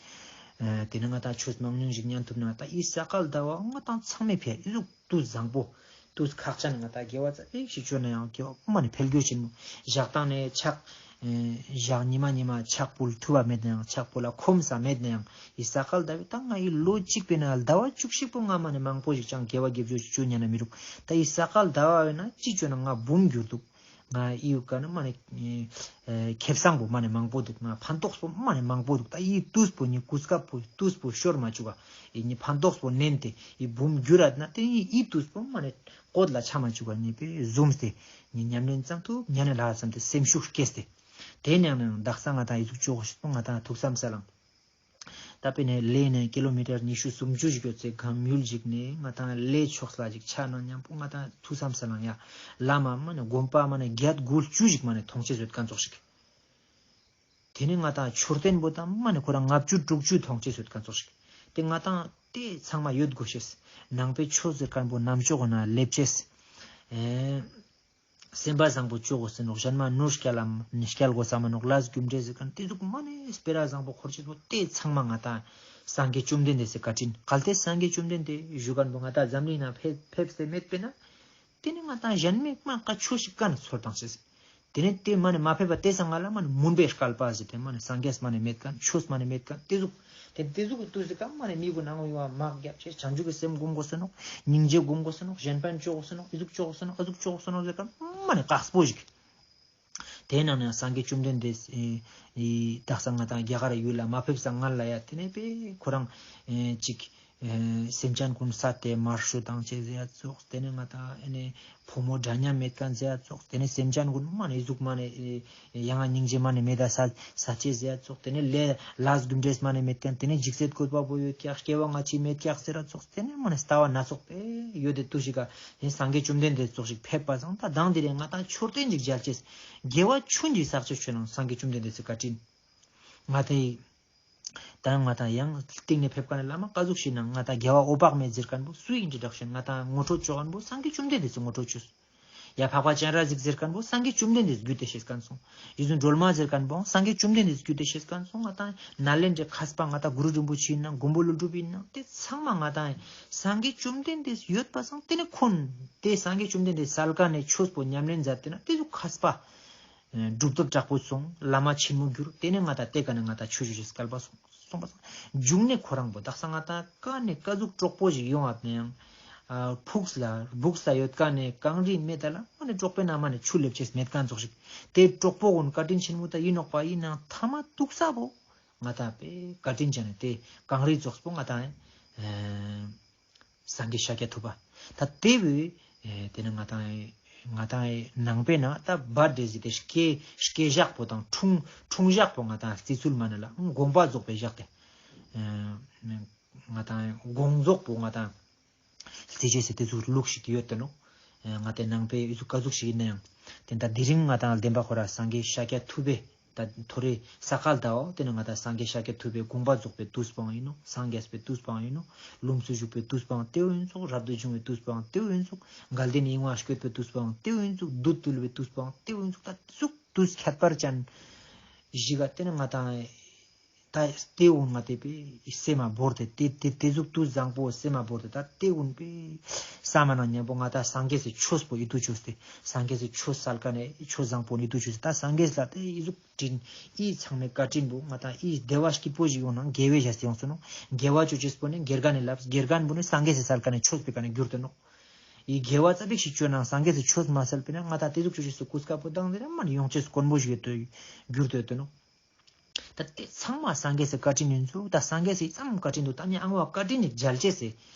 ཨ་ཏེ་ནེ་ང་ཏང་ཆོས་མང་ཉུང་ཞིག་ཉན་ཐུབ་ན་ད་འི་ས་ག་ཟླ་བ་ང་ཏང་ཚང་མའི་ཕིའ་འི་ཟུག་ཏུས་བཟང་པོ་ཏུས་ཁག་ཅན་ང་ཏང་དགེ་བ་ཙ་པིག་ཞིག་ཅོས་ན་ཡང་དགེ་བ་མ་ནེ་འཕེལ་རྒྱས་ཆེན་མོ། ཞག་དང་ནེ་ཕྱག་ཨེ་ཞག་ཉི་མ་ཉི་མ་ཕྱག་ཕུལ་ཐུབ་པ་མེད་ན་ཡང་ཕྱག་ཕུལ་ལ་ཁོམ་ས་མེད་ན་ཡང་འི་ས་ག་ཟླ་བའི་ད་ང་འི་ལོ་གཅིག་པའི་ནང་ཟླ་བ་བཅུ་གཅིག་པོ་ང་མ་ནེ་མང་པོ་ཞིག་ཅང་དགེ་བ་དགེ་བཅུ་ཞིག་ཅོ་ཉན་ན་མི་རུག་ད་འི་ས་ག་ཟླ་བ་བའི་ནང་ཅི་ཅོས་ན་ང་འབུམ་འགྱུར་འདུག་ང་འི་ཡུལ་ཀ་ནེ་མ་ནེ་ཨེ་ཁེ་བཟང་པོ་མ་ནེ་མང་པོ་འདུག་ང་ཕན་ཐོགས་པོ་མ་ནེ་མང་པོ་འདུག་ད་འི་ཏུས་པོ་ནི་གོ་སྐབས་པོ་ཏུས་པོ་ཤོར་མ་བཅུག་ག་འི་ནི་ཕན་ཐོགས་པོ་ནན་ཏེ་འི་འབུམ་འགྱུར་ར་ན་ཏེ་འི་ཏུས་པོ་མ་ནེ་བཀོད་ལ་ཆ་མ་བཅུག་ག་ནི་པེ་ཟུམས་ཏེ་ནི་ཉམས་ལེན་ཙང་ཐུབ་ཉན་ལ་བསམ་སྟེ་སེམས་ཤུགས་སྐྱེས་ཏེ། ཏེ་ནེ་ཡང་ན་དག་ས་ང་ཏང་འི་ཟུག་ཅོ་གོ་ཤེས་པོ་ང་ཏང་ཐུགས་བསམ་སལ་ལང་། ད་དཔེར་ན་གླེ་ནེ་ཀི་ལོ་མི་ཊར་ཉི་ཤུ་སུམ་ཅུ་ཞིག་ཡོད་ཚེ་གང་མྱུལ་ཞིག་ནེ་ང་ཏང་གླེ་ཕྱོགས་ལ་ཞིག་ཆ་ན་ཉམ་པོ་ང་ཏང་ཐུགས་བསམ་སལ་ལང་ཡ། བླ་མ་མ་ནེ་དགོན་པ་མ་ནེ་བརྒྱད་དགུ་བཅུ་ཞིག་མ་ནེ་མཐོང་ཅེས་ཡོད་ཁན་ཙོགས་ཤིག་ཏེ་ནེ་ང་ཏང་མཆོད་རྟེན་པོ་ད་མ་ནེ་ཁོ་རང་ལྔ་བཅུ་དྲུག་ཅུ་མཐོང་ཅེས་ཡོད་ཁན་ཙོགས་ཤིག་ཏེ་ང་ཏང་ཏེ་ཚང་མ་ཡོད་གོ་ཤེས། ནང་པའི་ཆོས་ཟེར་ཁན་པོ་ནམ་ཅོག་གོ་ན་ལེབ་ཅེས། ཨེ། སེམས་པ་བཟང་པོ་ཅོ་གོས་ཟེར་ནོག་གཞན་མ་ནོར་སྐྱལ་ལ་ནི་སྐྱལ་གོས་ས་མ་ནོག་ལས་རྒྱུ་འབྲས་ཟེར་ཁན་ཏེ་ཟུག་མ་ནེ་སྤེ་ར་བཟང་པོ་འཁོར་ཅེས་པོ་ཏེ་ཚང་མ་ང་ཏང་སངས་རྒྱས་བཅོམ་ལྡན་འདས་སི་བཀའ་དྲིན། གལ་ཏེ་སངས་རྒྱས་བཅོམ་ལྡན་འདས་ཞུ་ཁན་པོ་ང་ཏང་འཛམ་གླིང་ནང་ཕེབས་ཕེབས་སེ་མེད་པེ་ན་ཏེ་ནེ་ང་ཏང་གཞན་མེད་མ་ཀ་ཆོས་ཤིག་ཀ་ནེ་ཚོར་ཏང་ཅེས། ཏེ་ནེ་ཏེ་མ་ནེ་མ་ཕེབས་པ་ཏེ་སང་ང་ལ་མ་ནེ་མུན་པའི་བསྐལ་པ་ཟེར་ཏེ་མ་ནེ་སངས་རྒྱས་མ་ནེ་མེད་ཁན་ཆོས་མ་ནེ་མེད་ཁན་ཏེ་ཟུག་ཏེ་ཏེ་ཟུག་གི་ཏུས་སི་ཀ་མ་ནེ་མི་གུན་ནང་ཡོང་བ་མག་རྒྱབ་ཅེས་བྱང་ཆུབ་ཀྱི་སེམས་སྒོམ་གོས་ཟེར་ནོག་སྙིང་རྗེ་སྒོམ་གོས་ཟེར་ནོག་གཞན་ཕན་ཅོ་གོས་ཟེར་ནོག་འི་ཟུག་ཅོ་གོས་ཟེར་ནོག་འ་ཟུག་ཅོ་གོས་ཟེར་ནོག་ཟེར་ཁན་མ་ནེ་ཀགས་པོ་ཞིག་ཏེ་ནང་ནེ་སངས་རྒྱས་བཅོམ་ལྡན་འདས་སི་ཨེ་དག་ས་ང་ཏང་རྒྱ་གར་ཡུལ་ལ་མ་ཕེབས་སང་སྔ་ལ་ཡ་ཏེ་ནེ་པེ་ཁོ་རང་ཨེ་ཅིག་ཨེ་སེམས་ཅན་གུན་སད་དེ་དམར་གསོད་བཏང་ཅེས་ཟེར་ཡ་ཙོགས། ཏེ་ནེ་ང་ཏང་ཨེ་ནེ་ཕོ་མོ་འདྲ་མཉམ་མེད་ཁན་ཟེར་ཡ་ཙོགས། ཏེ་ནེ་སེམས་ཅན་གུན་མ་ནེ་ཟུག་མ་ནེ་ཨེ་ཡ་ང་སྙིང་རྗེ་མ་ནེ་མེད་ད་ས་ས་ཅེས་ཟེར་ཡ་ཙོགས། ཏེ་ནེ་ལས་ལས་རྒྱུ་འབྲས་མ་ནེ་མེད་ཁན། ཏེ་ནེ་འཇིགས་སེལ་བཀོད་པ་པོ་ཡོད་ཀྱག་སྐྱེ་བ་སྔ་ཕྱི་མེད་ཀྱག་ཟེར་ཡ་ཙོགས། ཏེ་ནེ་མ་ནེ་ལྟ་བ་སྣ་ཚོགས་པེ་ཡོད་དེ་ཏུས་ཤིག་ག་ཨེ་སངས་རྒྱས་བཅོམ་ལྡན་འདས་ཙོགས་ཤིག་ཕེབས་པ་སང་ད་དང་དེ་རིང་ང་ཏང་མཆོད་རྟེན་ཅིག་མཇལ་ཅེས་དགེ་བ་ཆུན་ཅིག་བསགས་ཅེས་ཆོས་ནང་སངས་རྒྱས་བཅོམ་ལྡན་འདས་སི་བཀའ་དྲིན། ང་ཏང་ད་ང་ཏང་ཡང་སྟིང་ནེ་ཕེབས་ཁན་ནི་བླ་མ་ཀ་ཟུག་ཤིག་ནང་ང་ཏང་རྒྱལ་བ་འོད་དཔག་མེད་ཟེར་ཁན་པོ་སུའི་ཨིན་ཊྲོ་ཌག་ཤན། ང་ཏང་ངོ་སྤྲོད་ཅོ་ཁན་པོ་སངས་རྒྱས་བཅོམ་ལྡན་འདས་སི་ངོ་སྤྲོད་ཅོས། ཡ་འཕགས་པ་སྤྱན་རས་གཟིགས་ཟེར་ཁན་པོ་སངས་རྒྱས་བཅོམ་ལྡན་འདས་སི་རྒྱུད་དེ་ཤེས་ཁན་སོང་། ཡིད་བཞིན་སྒྲོལ་མ་ཟེར་ཁན་པོ་སངས་རྒྱས་བཅོམ་ལྡན་འདས་སི་རྒྱུད་དེ་ཤེས་ཁན་སོང་། ང་ཏང་ནཱ་ལེནྡྲའི་མཁས་པ་ང་ཏང་གུ་རུ་རིན་པོ་ཆེ་ཨིན་ནང་མགོན་པོ་ཀླུ་སྒྲུབ་ཨིན་ནང་ཏེ་ཚང་མ་ང་ཏང་སངས་རྒྱས་བཅོམ་ལྡན་འདས་སི་ཡོད་པ་སང་ཏེ་ནེ་ཁོང་ཏེ་སངས་རྒྱས་བཅོམ་ལྡན་འདས་སི་སལ་ཀ་ནེ་ཆོས་པོ་ཉམས་ལེན་མཛད་དེ་ན་ཏེ་ཟུག་མཁས་པ་གྲུབ་ཐོབ་དྲག་པོ་སོང་བླ་མ་ཆེན་མོ་གྱུར། ཏེ་ནེ་ང་ཏང་ཏེ་ཀ་ནེ་ང་ཏང་ཆོས་ཞུ་ཅེས་སི་སྐལ་པ་སོང་སོང་པ་སང་། མཇུག་ནེ་ཁོ་རང་པོ་དག་ས་ང་ཏང་ཀ་ནེ་ཀ་ཟུག་གྲོགས་པོ་ཞིག་ཡོང་ཨ་ནེ་ཡང་ཨ་ཕུགས་ལ་སྦུགས་ལ་ཡོད་ཀ་ནེ་གངས་རི་མེད་ད་ལ་མ་ནེ་གྲོགས་པོའི་ནང་མ་ནེ་ཆུ་ལེབ་ཅེས་མེད་ཁན་ཙོགས་ཤིག་ཏེ་གྲོགས་པོ་གུན་བཀའ་དྲིན་ཆེན་མོ་ད་ཨིན་ནོག་པ། ཨིན་ནང་ཐ་མ་ཏུག་ས་པོ་ང་ཏང་པེ་བཀའ་དྲིན་ཅན་ནི་ཏེ་གངས་རི་ཙོགས་པོ་ང་ཏང་ཨེ་སངས་རྒྱས་ཤཱཀྱ་ཐུབ་པ། ད་ཏེ་བོའི་ཨེ་ཏེ་ནེ་ང་ཏང་ང་ཏང་ནང་པའི་ནང་ད་བར་ཐ་དེ་ཟེར་ཏེ་སྐྱེ་སྐྱེ་ཞག་པོ་དང་འཁྲུངས་འཁྲུངས་ཞག་པོ་ང་ཏང་རྩི་ཚུལ་མ་ནེ་ལ་དགོངས་པ་རྫོགས་པའི་ཞག་ཏེ་ཨེ་ང་ཏང་དགོངས་རྫོགས་པོ་ང་ཏང་རྩི་ཅེས་སི་ཏེ་ཟུག་ལུགས་ཤིག་ཡོད་དེ་ནོག་ཨེ་ང་ཏང་ནང་པའི་ཨི་ཟུག་ཀ་ཟུག་ཤིག་ཨིན་ན་ཡང་ཏེ་ད་དེ་རིང་ང་ཏང་བདེན་པ་ཁོ་ར་སངས་རྒྱས་ཤཱཀྱ་ཐུབ་པའི་ད་ཐོ་རེ་ས་ག་ཟླ་བ་ཏེ་ནེ་ང་ཏང་སངས་རྒྱས་ཤཱཀྱ་ཐུབ་པའི་དགོངས་པ་རྫོགས་པའི་ཏུས་པོའང་ཨིན་ནོག་སངས་རྒྱས་པའི་ཏུས་པོའང་ཨིན་ནོག་ལྷུམས་སུ་ཞུགས་པའི་ཏུས་པོའང་ཏེ་བོ་ཨིན་ཙོག་རབ་ཏུ་བྱུང་བའི་ཏུས་པོའང་ཏེ་བོ་ཨིན་ཙོག་འགལ་ཟླའི་ནི་ཡིད་དབང་བསྐྱེད་པའི་ཏུས་པོའང་ཏེ་བོ་ཨིན་ཙོག་བདུད་བཏུལ་བའི་ཏུས་པོའང་ཏེ་བོ་ཨིན་ཙོག་ད་ཟུག་ཏུས་ཁྱད་པར་ཅན་ཞིག་ག་ཏེ་ནེ་ང་ཏང་ད་ཏེ་བོ་ང་ཏེ་པེ་སེམས་མ་བོར་ཏེ་ཏེ་ཏེ་ཏེ་ཟུག་ཏུས་བཟང་པོ་སེམས་མ་བོར་ཏེ་ད་ཏེ་བོ་པེ་ས་མ་ནང་ཉམ་པོ་ང་ཏང་སངས་རྒྱས་སི་ཆོས་པོ་ཨིད་ཏུ་ཅོས་ཏེ་སངས་རྒྱས་སི་ཆོས་སལ་ཀ་ནེ་ཆོས་བཟང་པོ་ཨིད་ཏུ་ཅོས་ཏེ་ད་སངས་རྒྱས་ལ་ཏེ་ཨི་ཟུག་དྲིན་ཨི་ཚང་མའི་བཀའ་དྲིན་པོ་ང་ཏང་ཨི་བདེ་བ་སྐྱིད་པོ་ཞིག་ཡོང་ན་དགེ་བའི་ཞག་སྟེ་ཡོང་སོང་ནོག་དགེ་བ་ཅོ་ཅེས་པོ་ནི་དགེ་རྒན་ནི་ལབ། དགེ་རྒན་པོ་ནི་སངས་རྒྱས་སི་སལ་ཀ་ནེ་ཆོས་པེ་ཀ་ནེ་གྱུར་ཏེ་ནོག་ཨི་དགེ་བ་ཙ་པིག་ཞིག་ཅོས་ན་སངས་རྒྱས་སི་ཆོས་མ་སལ་པེ་ན་ང་ཏང་ཏེ་ཟུག་ཅོ་ཅེས་སི་གོ་སྐབས་པོ་དང་ཏེ་ན་མ་ནེ་ཡོང་ཅེས་སི་དཀོན་པོ་ཞིག་ཡོད་དེ་གྱུར་ཏེ་ཡོད་དེ་ནོག་ད་ཏེ་ཚང་མ་སངས་རྒྱས་སི་བཀའ་དྲིན་ཨིན་ཙོག་ད་སངས་རྒྱས་སི་ཙམ་བཀའ་དྲིན་དུག་ད་ནི་ཨང་བ་བཀའ་དྲིན་ནི་མཇལ་ཅེས་སི་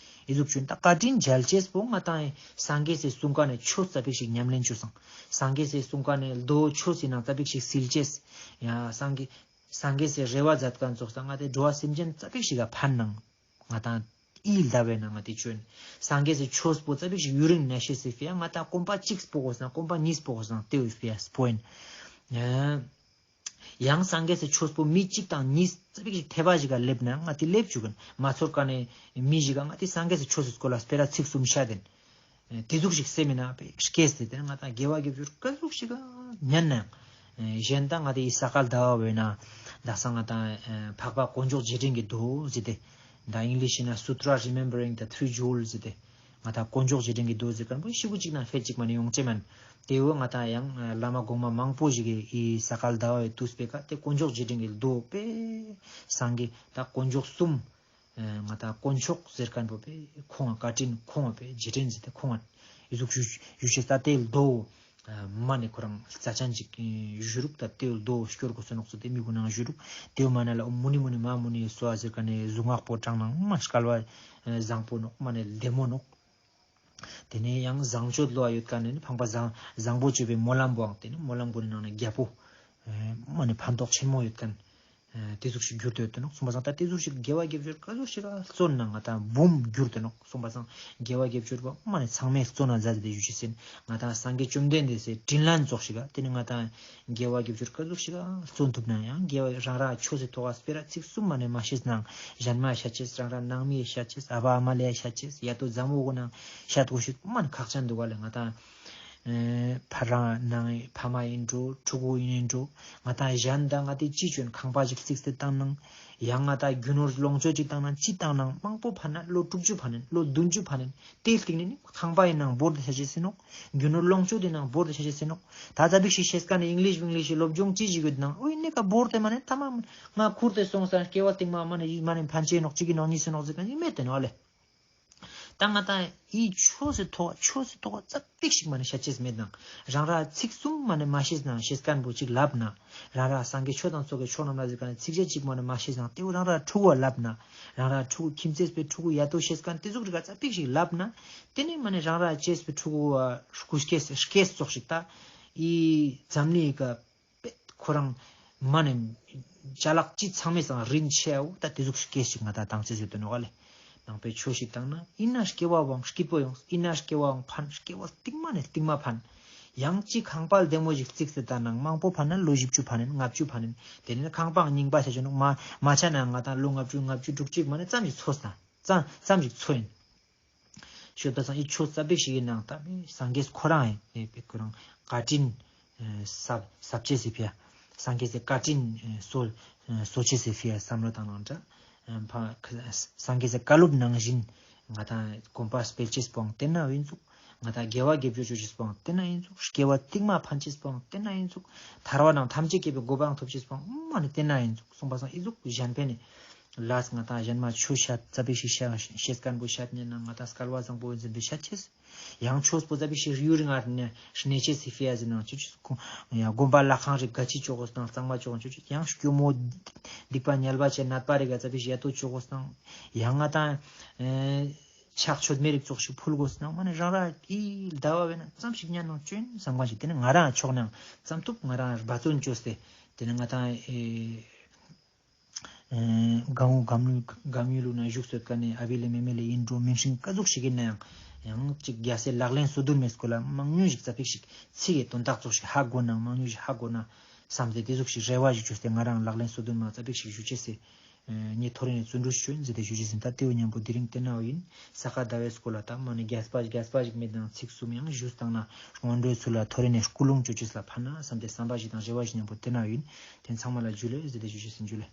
ཨི་ཟུག་ཅོ་ན་ད་བཀའ་དྲིན་མཇལ་ཅེས་པོ་ང་ཏང་སངས་རྒྱས་སི་གསུང་ཀ་ནེ་ཆོས་ཙ་པིག་ཞིག་ཉམས་ལེན་ཅོས་སང་སངས་རྒྱས་སི་གསུང་ཀ་ནེ་མདོ་ཆོས་སི་ནང་ཙ་པིག་ཞིག་སིལ་ཅེས་ཡ་སངས་རྒྱས་སངས་རྒྱས་སི་རེ་བ་མཛད་ཁན་ཙོགས་ད་ང་ཏེ་འགྲོ་བ་སེམས་ཅན་ཙ་པིག་ཞིག་ག་ཕན་ནང་ང་ཏང་ཨི་ལྟ་བའི་ནང་ང་ཏེ་ཅོ་ཨིན། སངས་རྒྱས་སི་ཆོས་པོ་ཙ་པིག་ཞིག་ཡུན་རིང་གནས་ཤེས་སི་ཕིའ་ང་ཏང་གོམ་པ་གཅིག་སྤོ་གོས་ན་གོམ་པ་གཉིས་སྤོ་གོས་ན་ཏེ་བོའི་ཕིའ་སྤོ་ཨིན། ཡ་ ཡང་སངས་རྒྱས་སི་ཆོས་པོ་མི་གཅིག་དང་གཉིས་ཙ་པིག་ཞིག་ཐེ་བ་ཞིག་ག་སླེབས་ན་ང་ཏི་སླེབས་བཅུག་གིན། མ་ཚོར་ཀ་ནེ་མི་ཞིག་ག་ང་ཏི་སངས་རྒྱས་སི་ཆོས་སི་སྐོར་ལ་སྤེ་ར་ཚིག་གསུམ་བཤད་དེན། ཨེ་ཏེ་ཟུག་ཞིག་སེམས་མེད་ན་པེ་སྐྱེས་ཏེ་ཏེ་ནེ་ང་ཏང་དགེ་བ་དགེ་སྦྱོར་ཀ་ཟུག་ཞིག་ག་ཉན་ནའང་། ཨེ་གཞན་དང་ང་ཏི་ས་ག་ཟླ་བ་བོ་ན་དག་ས་ང་ཏང་ཨེ་འཕགས་པ་དཀོན་མཆོག་རྗེས་དྲན་གྱི་མདོ་ཟེར་ཏེ། ད་ཨིང་ལིཤ་ན་Sutra Remembering the Three Jewels ཟེར་ཏེ། ང་ཏང་དཀོན་མཆོག་རྗེས་དྲན་གྱི་མདོ་ཟེར་ཁན་པོ་ཤི་བོ་ཅིག་ན་ཕེད་ཅིག་མ་ནེ་ཡོང་ཅེས་མན། ཏེ་བོ་ང་ཏང་ཡང་བླ་མ་གོང་མ་མང་པོ་ཞིག་གི་ས་ག་ཟླ་བའི་དུས་པེ་ཀ་ཏེ་དཀོན་མཆོག་རྗེས་དྲན་གྱི་མདོ་པེ་སངས་རྒྱས་ད་དཀོན་མཆོག་གསུམ། ཨེ་ང་ཏང་དཀོན་མཆོག་ཟེར་ཁན་པོ་པེ་ཁོང་ང་བཀའ་དྲིན་ཁོང་ང་པེ་རྗེས་དྲན་ཟེར་ཏེ་ཁོང་ང་ཨི་ཟུག་ཞུ་ཞུ་ཅེས་ད་ཏེ་མདོ་མ་ནེ་ཁོ་རང་རྩ་ཅན་ཅིག་ཞུ་རུག། ད་ཏེ་མདོ་སྐྱོར་གོས་སོ་ནོག་ཟེར་ཏེ་མི་གུན་ནང་ཞུ་རུག། ཏེ་མ་ནེ་ལ་མུ་ནི་མུ་ནི་མ་མུ་ནི་སོ་ཨ་ཟེར་ཁན་ནི་གཟུངས་སྔགས་པོ་དྲངས་ནའང་མ་སྐལ་བ་བཟང་པོ་ནོག། མ་ནེ་ལྡེ་མོ་ནོག། ཏེ་ནེ་ཡང་བཟང་སྤྱོད་ལོ་ཡོད་ཁན་ནི་ཕང་པ་བཟང་བཟང་པོ་སྤྱོད་པའི་སྨོན་ལམ་པོའང་ཏེ་ནེ་སྨོན་ལམ་པོ་ནི་ནང་ནེ་རྒྱལ་པོ་མ་ནེ་ཕན་ཐོགས་ཆེན་མོ་ཡོད་ཁན་ཏེ་ཟུག་ཞིག་གྱུར་ཏེ་ཡོད་དེ་ནོག། སོང་པ་སང་ད་ཏེ་ཟུག་ཞིག་དགེ་བ་དགེ་སྦྱོར་ཀ་ཟུག་ཞིག་ག་བརྩོན་ན་ང་ཏང་འབུམ་གྱུར་ཏེ་ནོག། སོང་པ་སང་དགེ་བ་དགེ་སྦྱོར་པོ་མ་ནེ་ཚང་མས་བརྩོན་ན་མཛད་དེ་ཞུ་ཅེས་ཨིན། ང་ཏང་སངས་རྒྱས་བཅོམ་ལྡན་འདས་སི་དྲིན་ལན་ཙོགས་ཤིག་ག་ཏེ་ནེ་ང་ཏང་དགེ་བ་དགེ་སྦྱོར་ཀ་ཟུག་ཞིག་ག་བརྩོན་ཐུབ་ན་ཡང་དགེ་བ་རང་ར་ཆོས་སི་ཐོག་ག་སྤེ་ར་ཚིག་གསུམ་མ་ནེ་མ་ཤེས་ནའང་གཞན་མ་ཤད་ཅེས། རང་ར་ནང་མི་ཤད་ཅེས། ཨ་བ་ཨ་མ་ལེ་ཤད་ཅེས། ཡ་ཏོ་ཛམ་བོ་གུན་ནང་ཤད་གོས་ཤེས་མ་ནེ་ཁག་ཅན་དུག་ག་ལེ། ང་ཏང་ཨེ་ཕ་རང་ནང་ཕ་མ་ཨིན་འགྲོ་ཕྲུ་གུ་ཨིན་འགྲོ། ང་ཏང་གཞན་དང་ང་ཏི་ཅི་ཅོན་ཁང་པ་ཞིག་རྩིགས་ཏེ་བཏང་ནའང་ཡང་ང་ཏང་རྒྱུ་ནོར་ལོངས་སྤྱོད་ཅིག་བཏང་ནའང་ཅི་བཏང་ནའང་མང་པོ་ཕན་ན་ལོ་དྲུག་ཅུ་ཕན་ན་ལོ་བདུན་ཅུ་ཕན་ན། ཏེའི་སྟིང་ནེ་ནི་ཁང་པ་ཨིན་ནའང་བོར་ཏེ་ཤད་ཅེས་ཨིན་ནོག། རྒྱུ་ནོར་ལོངས་སྤྱོད་ཨིན་ནའང་བོར་ཏེ་ཤད་ཅེས་ཨིན་ནོག། ད་ཙ་པིག་ཞིག་ཤེས་ཁན་ནི་ཨིང་ལིཤ་ཝིང་ལིཤ་སློབ་སྦྱོང་ཅི་ཞིག་ཡོད་ནའང་ཨོ་ཨི་ནེ་ཀ་བོར་ཏེ་མ་ནེ་ཐ་མ་ང་ཁུར་ཏེ་སོང་སང་སྐྱེ་བ་སྟིང་མ་མ་ནེ་མ་ནེ་ཕན་ཅེས་ཨིན་ནོག་ཅིག་གི་ནོག་ཉིས་ཨིན་ནོག་ཟེར་ཁན་ནི་མེད་དེ་ནོག་ལེ། ད་ང་ཏང་ཨི་ཆོས་སི་ཐོག་ཆོས་སི་ཐོག་ཙ་པིག་ཞིག་མ་ནེ་ཤད་ཅེས་མེད་ནའང་རང་ར་ཚིག་གསུམ་མ་ནེ་མ་ཤེས་ནའང་ཤེས་ཁན་པོ་ཅིག་ལབ་ན། རང་ར་སངས་རྒྱས་ཆོས་དང་ཚོགས་ཀྱི་མཆོག་རྣམས་ལ་ཟེར་ཁན་ནི་ཚིགས་བཅད་ཅིག་མ་ནེ་མ་ཤེས་ནའང་ཏེ་བོ་རང་ར་ཕྲུ་གུ་བ་ལབ་ན། རང་ར་ཕྲུ་གུ་ཁྱིམ་མཚེས་པའི་ཕྲུ་གུ་ཡ་ཏོ་ཤེས་ཁན་ཏེ་ཟུག་རིགས་ཙ་པིག་ཞིག་ལབ་ན། ཏེ་ནེ་མ་ནེ་རང་ར་གཅེས་པའི་ཕྲུ་གུ་བ་སྐུ་སྐྱེས་སྐྱེས་ཙོགས་ཤིག་ད་ཨི་འཛམ་གླིང་ག་པེ་ཁོ་རང་མ་ནེ་ཅ་ལག་ཅི་ཚང་མའི་སང་རིན་ཆེའོ། ད་ཏེ་ཟུག་སྐད་ཅིག་ང་ཏང་ཏང་ཅེས་ཡོད་དེ་ནོག་ལེ། ནང་པའི་ཆོས་ཤིག་བཏང་ན་ཨིན་ན་སྐྱེ་བ་བོའང་སྐྱིད་པོ་ཡོང་། ཨིན་ན་སྐྱེ་བའང་ཕན། སྐྱེ་བ་སྟིང་མ་ནེ་སྟིང་མ་ཕན། ཡང་ཅིག་ཁང་པ་ལྡེ་མོ་ཞིག་རྩིགས་ཏེ་བཏང་ནའང་མང་པོ་ཕན་ན་ལོ་བཞི་བཅུ་ཕན་ན་ལྔ་བཅུ་ཕན་ན་ཏེ་ནེ་ཁང་པའང་རྙིང་པ་ཆ་ཅེས་ནོག། མ་མ་ཆ་ནའང་ང་ཏང་ལོ་ལྔ་བཅུ་ལྔ་བཅུ་དྲུག་ཅུ་མ་ནེ་ཙམ་ཞིག་འཚོ་ས་ཙམ་ཙམ་ཞིག་འཚོ་ཨིན། ཤོད་པ་སང་ཨི་ཆོས་ཙ་པིག་ཞིག་གི་ནང་ད་མི་སངས་རྒྱས་ཁོ་རང་ཨེ་ཁོ་རང་བཀའ་དྲིན་ཨེ་ཟབ་ཟབ་ཅེས་སི་ཕི་ཡ། སངས་རྒྱས་སི་བཀའ་དྲིན་ཨེ་གསོ་ཨེ་གསོ་ཅེས་སི་ཕི་ཡ་བསམ་བློ་བཏང་ནའང་འདྲ། ཨེ་ཕ་སངས་རྒྱས་སི་བཀའ་སློབ་ནང་བཞིན་ང་ཏང་གོམ་པ་སྤེལ་ཅེས་པོའང་ཏེ་ན་ཨིན་ཙུག། ང་ཏང་དགེ་བ་དགེ་སྦྱོར་ཅོ་ཅེས་པོའང་ཏེ་ན་ཨིན་ཙུག། སྐྱེ་བ་སྟིང་མ་ཕན་ཅེས་པོའང་ཏེ་ན་ཨིན་ཙུག། ཐར་པ་དང་ཐམས་ཅད་མཁྱེན་པའི་གོ་འཕང་ཐོབ་ཅེས་པོའང་མ་ནེ་ཏེ་ན་ཨིན་ཙུག། སོང་པ་སང་ཨི་ཟུག་གཞན་ཕན་ནི་ལས་ང་ཏང་གཞན་མ་ཆོས་ཤད་ཙ་པིག་ཞིག་ཤད་ཤེས་ཁན་པོ་ཤད་ཉན་ན་ང་ཏང་སྐལ་བ་བཟང་པོ་ཨིན་ཟེར་ཏེ་ཤད་ཅེས། ཡང་ཆོས་པོ་ཙ་པིག་ཞིག་རིའུ་རིང་ང་ནེ་གནས་ཅེས་སི་ཕི་ཡ་ཟེར་ནའང་ཅོ་ཅེས། ཡང་དགོན་པ་ལྷ་ཁང་རིགས་ག་ཅི་ཅོ་གོས་ནའང་གཙང་མ་ཅོ་གོས་ཅོ་ཅེས། ཡང་སྐྱོ་མོ་སྡིག་པ་ཉལ་བ་ཅན་ནད་པ་རིགས་ག་ཙ་པིག་ཞིག་ཡ་ཏོ་ཅོ་གོས་ནའང་ཡང་ང་ཏང་ཨེ་ཕྱག་མཆོད་མེ་རིགས་ཙོགས་ཤིག་ཕུལ་གོས་ནའང་མ་ནེ་རང་ར་ཨི་ཟླ་བ་བས་ན་ཙམ་ཞིག་ཉན་ནའང་ཅོ་ཨིན་བསམ་ཁན་ཞིག་ཏེ་ནེ་ང་རང་ཕྱོགས་ནའང་ཙམ་ཐུབ་ང་རང་འབད་བརྩོན་ཅོས་ཏེ་ཏེ་ནེ་ང་ཏང་ཨེ་ཨེ་གང་འོ་གང་ཡུལ་གང་ཡུལ་ལུགས་ན་བཞུགས་སོད་ཀ་ནེ་ཨ་བི་ལེ་མེ་མེ་ལེ་ཨིན་འགྲོ་མིང་སྲིང་ཀ་ཟུག་ཞིག་ཨིན་ནའང་ཡང་ཅིག་རྒྱལ་སྲས་ལག་ལེན་སོ་བདུན་མའི་སྐོར་ལ་མང་ཉུང་ཞིག་ཙ་པིག་ཞིག་ཚིག་གི་དོན་དག་ཙོགས་ཤིག་ཧ་གོ་ནའང་མང་ཉུང་ཞིག་ཧ་གོ་ན་བསམ་སྟེ་ཏེ་ཟུག་ཞིག་རེ་བ་ཞིག་ཅོས་ཏེ་ང་རང་ལག་ལེན་སོ་བདུན་མ་ཙ་པིག་ཞིག་ཞུ་ཅེས་སི་ཨེ་ངས་ཐོ་རེ་ནེ་བརྩོན་འགྲུས་ཅོ་ཨིན་ཟེར་ཏེ་ཞུ་ཅེས་ཨིན། ད་ཏེ་བོ་ཉམ་པོ་དེ་རིང་ཏེ་ན་ཨིན། ས་ག་ཟླ་བའི་སྐོར་ལ་ད་མ་ནེ་རྒྱས་པ་རྒྱས་པ་ཞིག་མེད་ནའང་ཚིག་གསུམ་ཡང་ཞུས་བཏང་ན་སྔོན་འགྲོའི་ཚུལ་ལ་ཐོ་རེ་ནེ་ཀུན་སློང་ཅོ་ཅེས་ལ་ཕན་ན་བསམ་སྟེ་བསམ་པ་ཞིག་དང་རེ་བ་ཞིག་ཉམ་པོ་ཏེ་ན་ཨིན། ཏེ་ཚང་མ་ལ་ཇུ་ལེ་ཟེར་ཏེ་ཞུ་ཅེས་ཨིན། ཇུ་ལེ།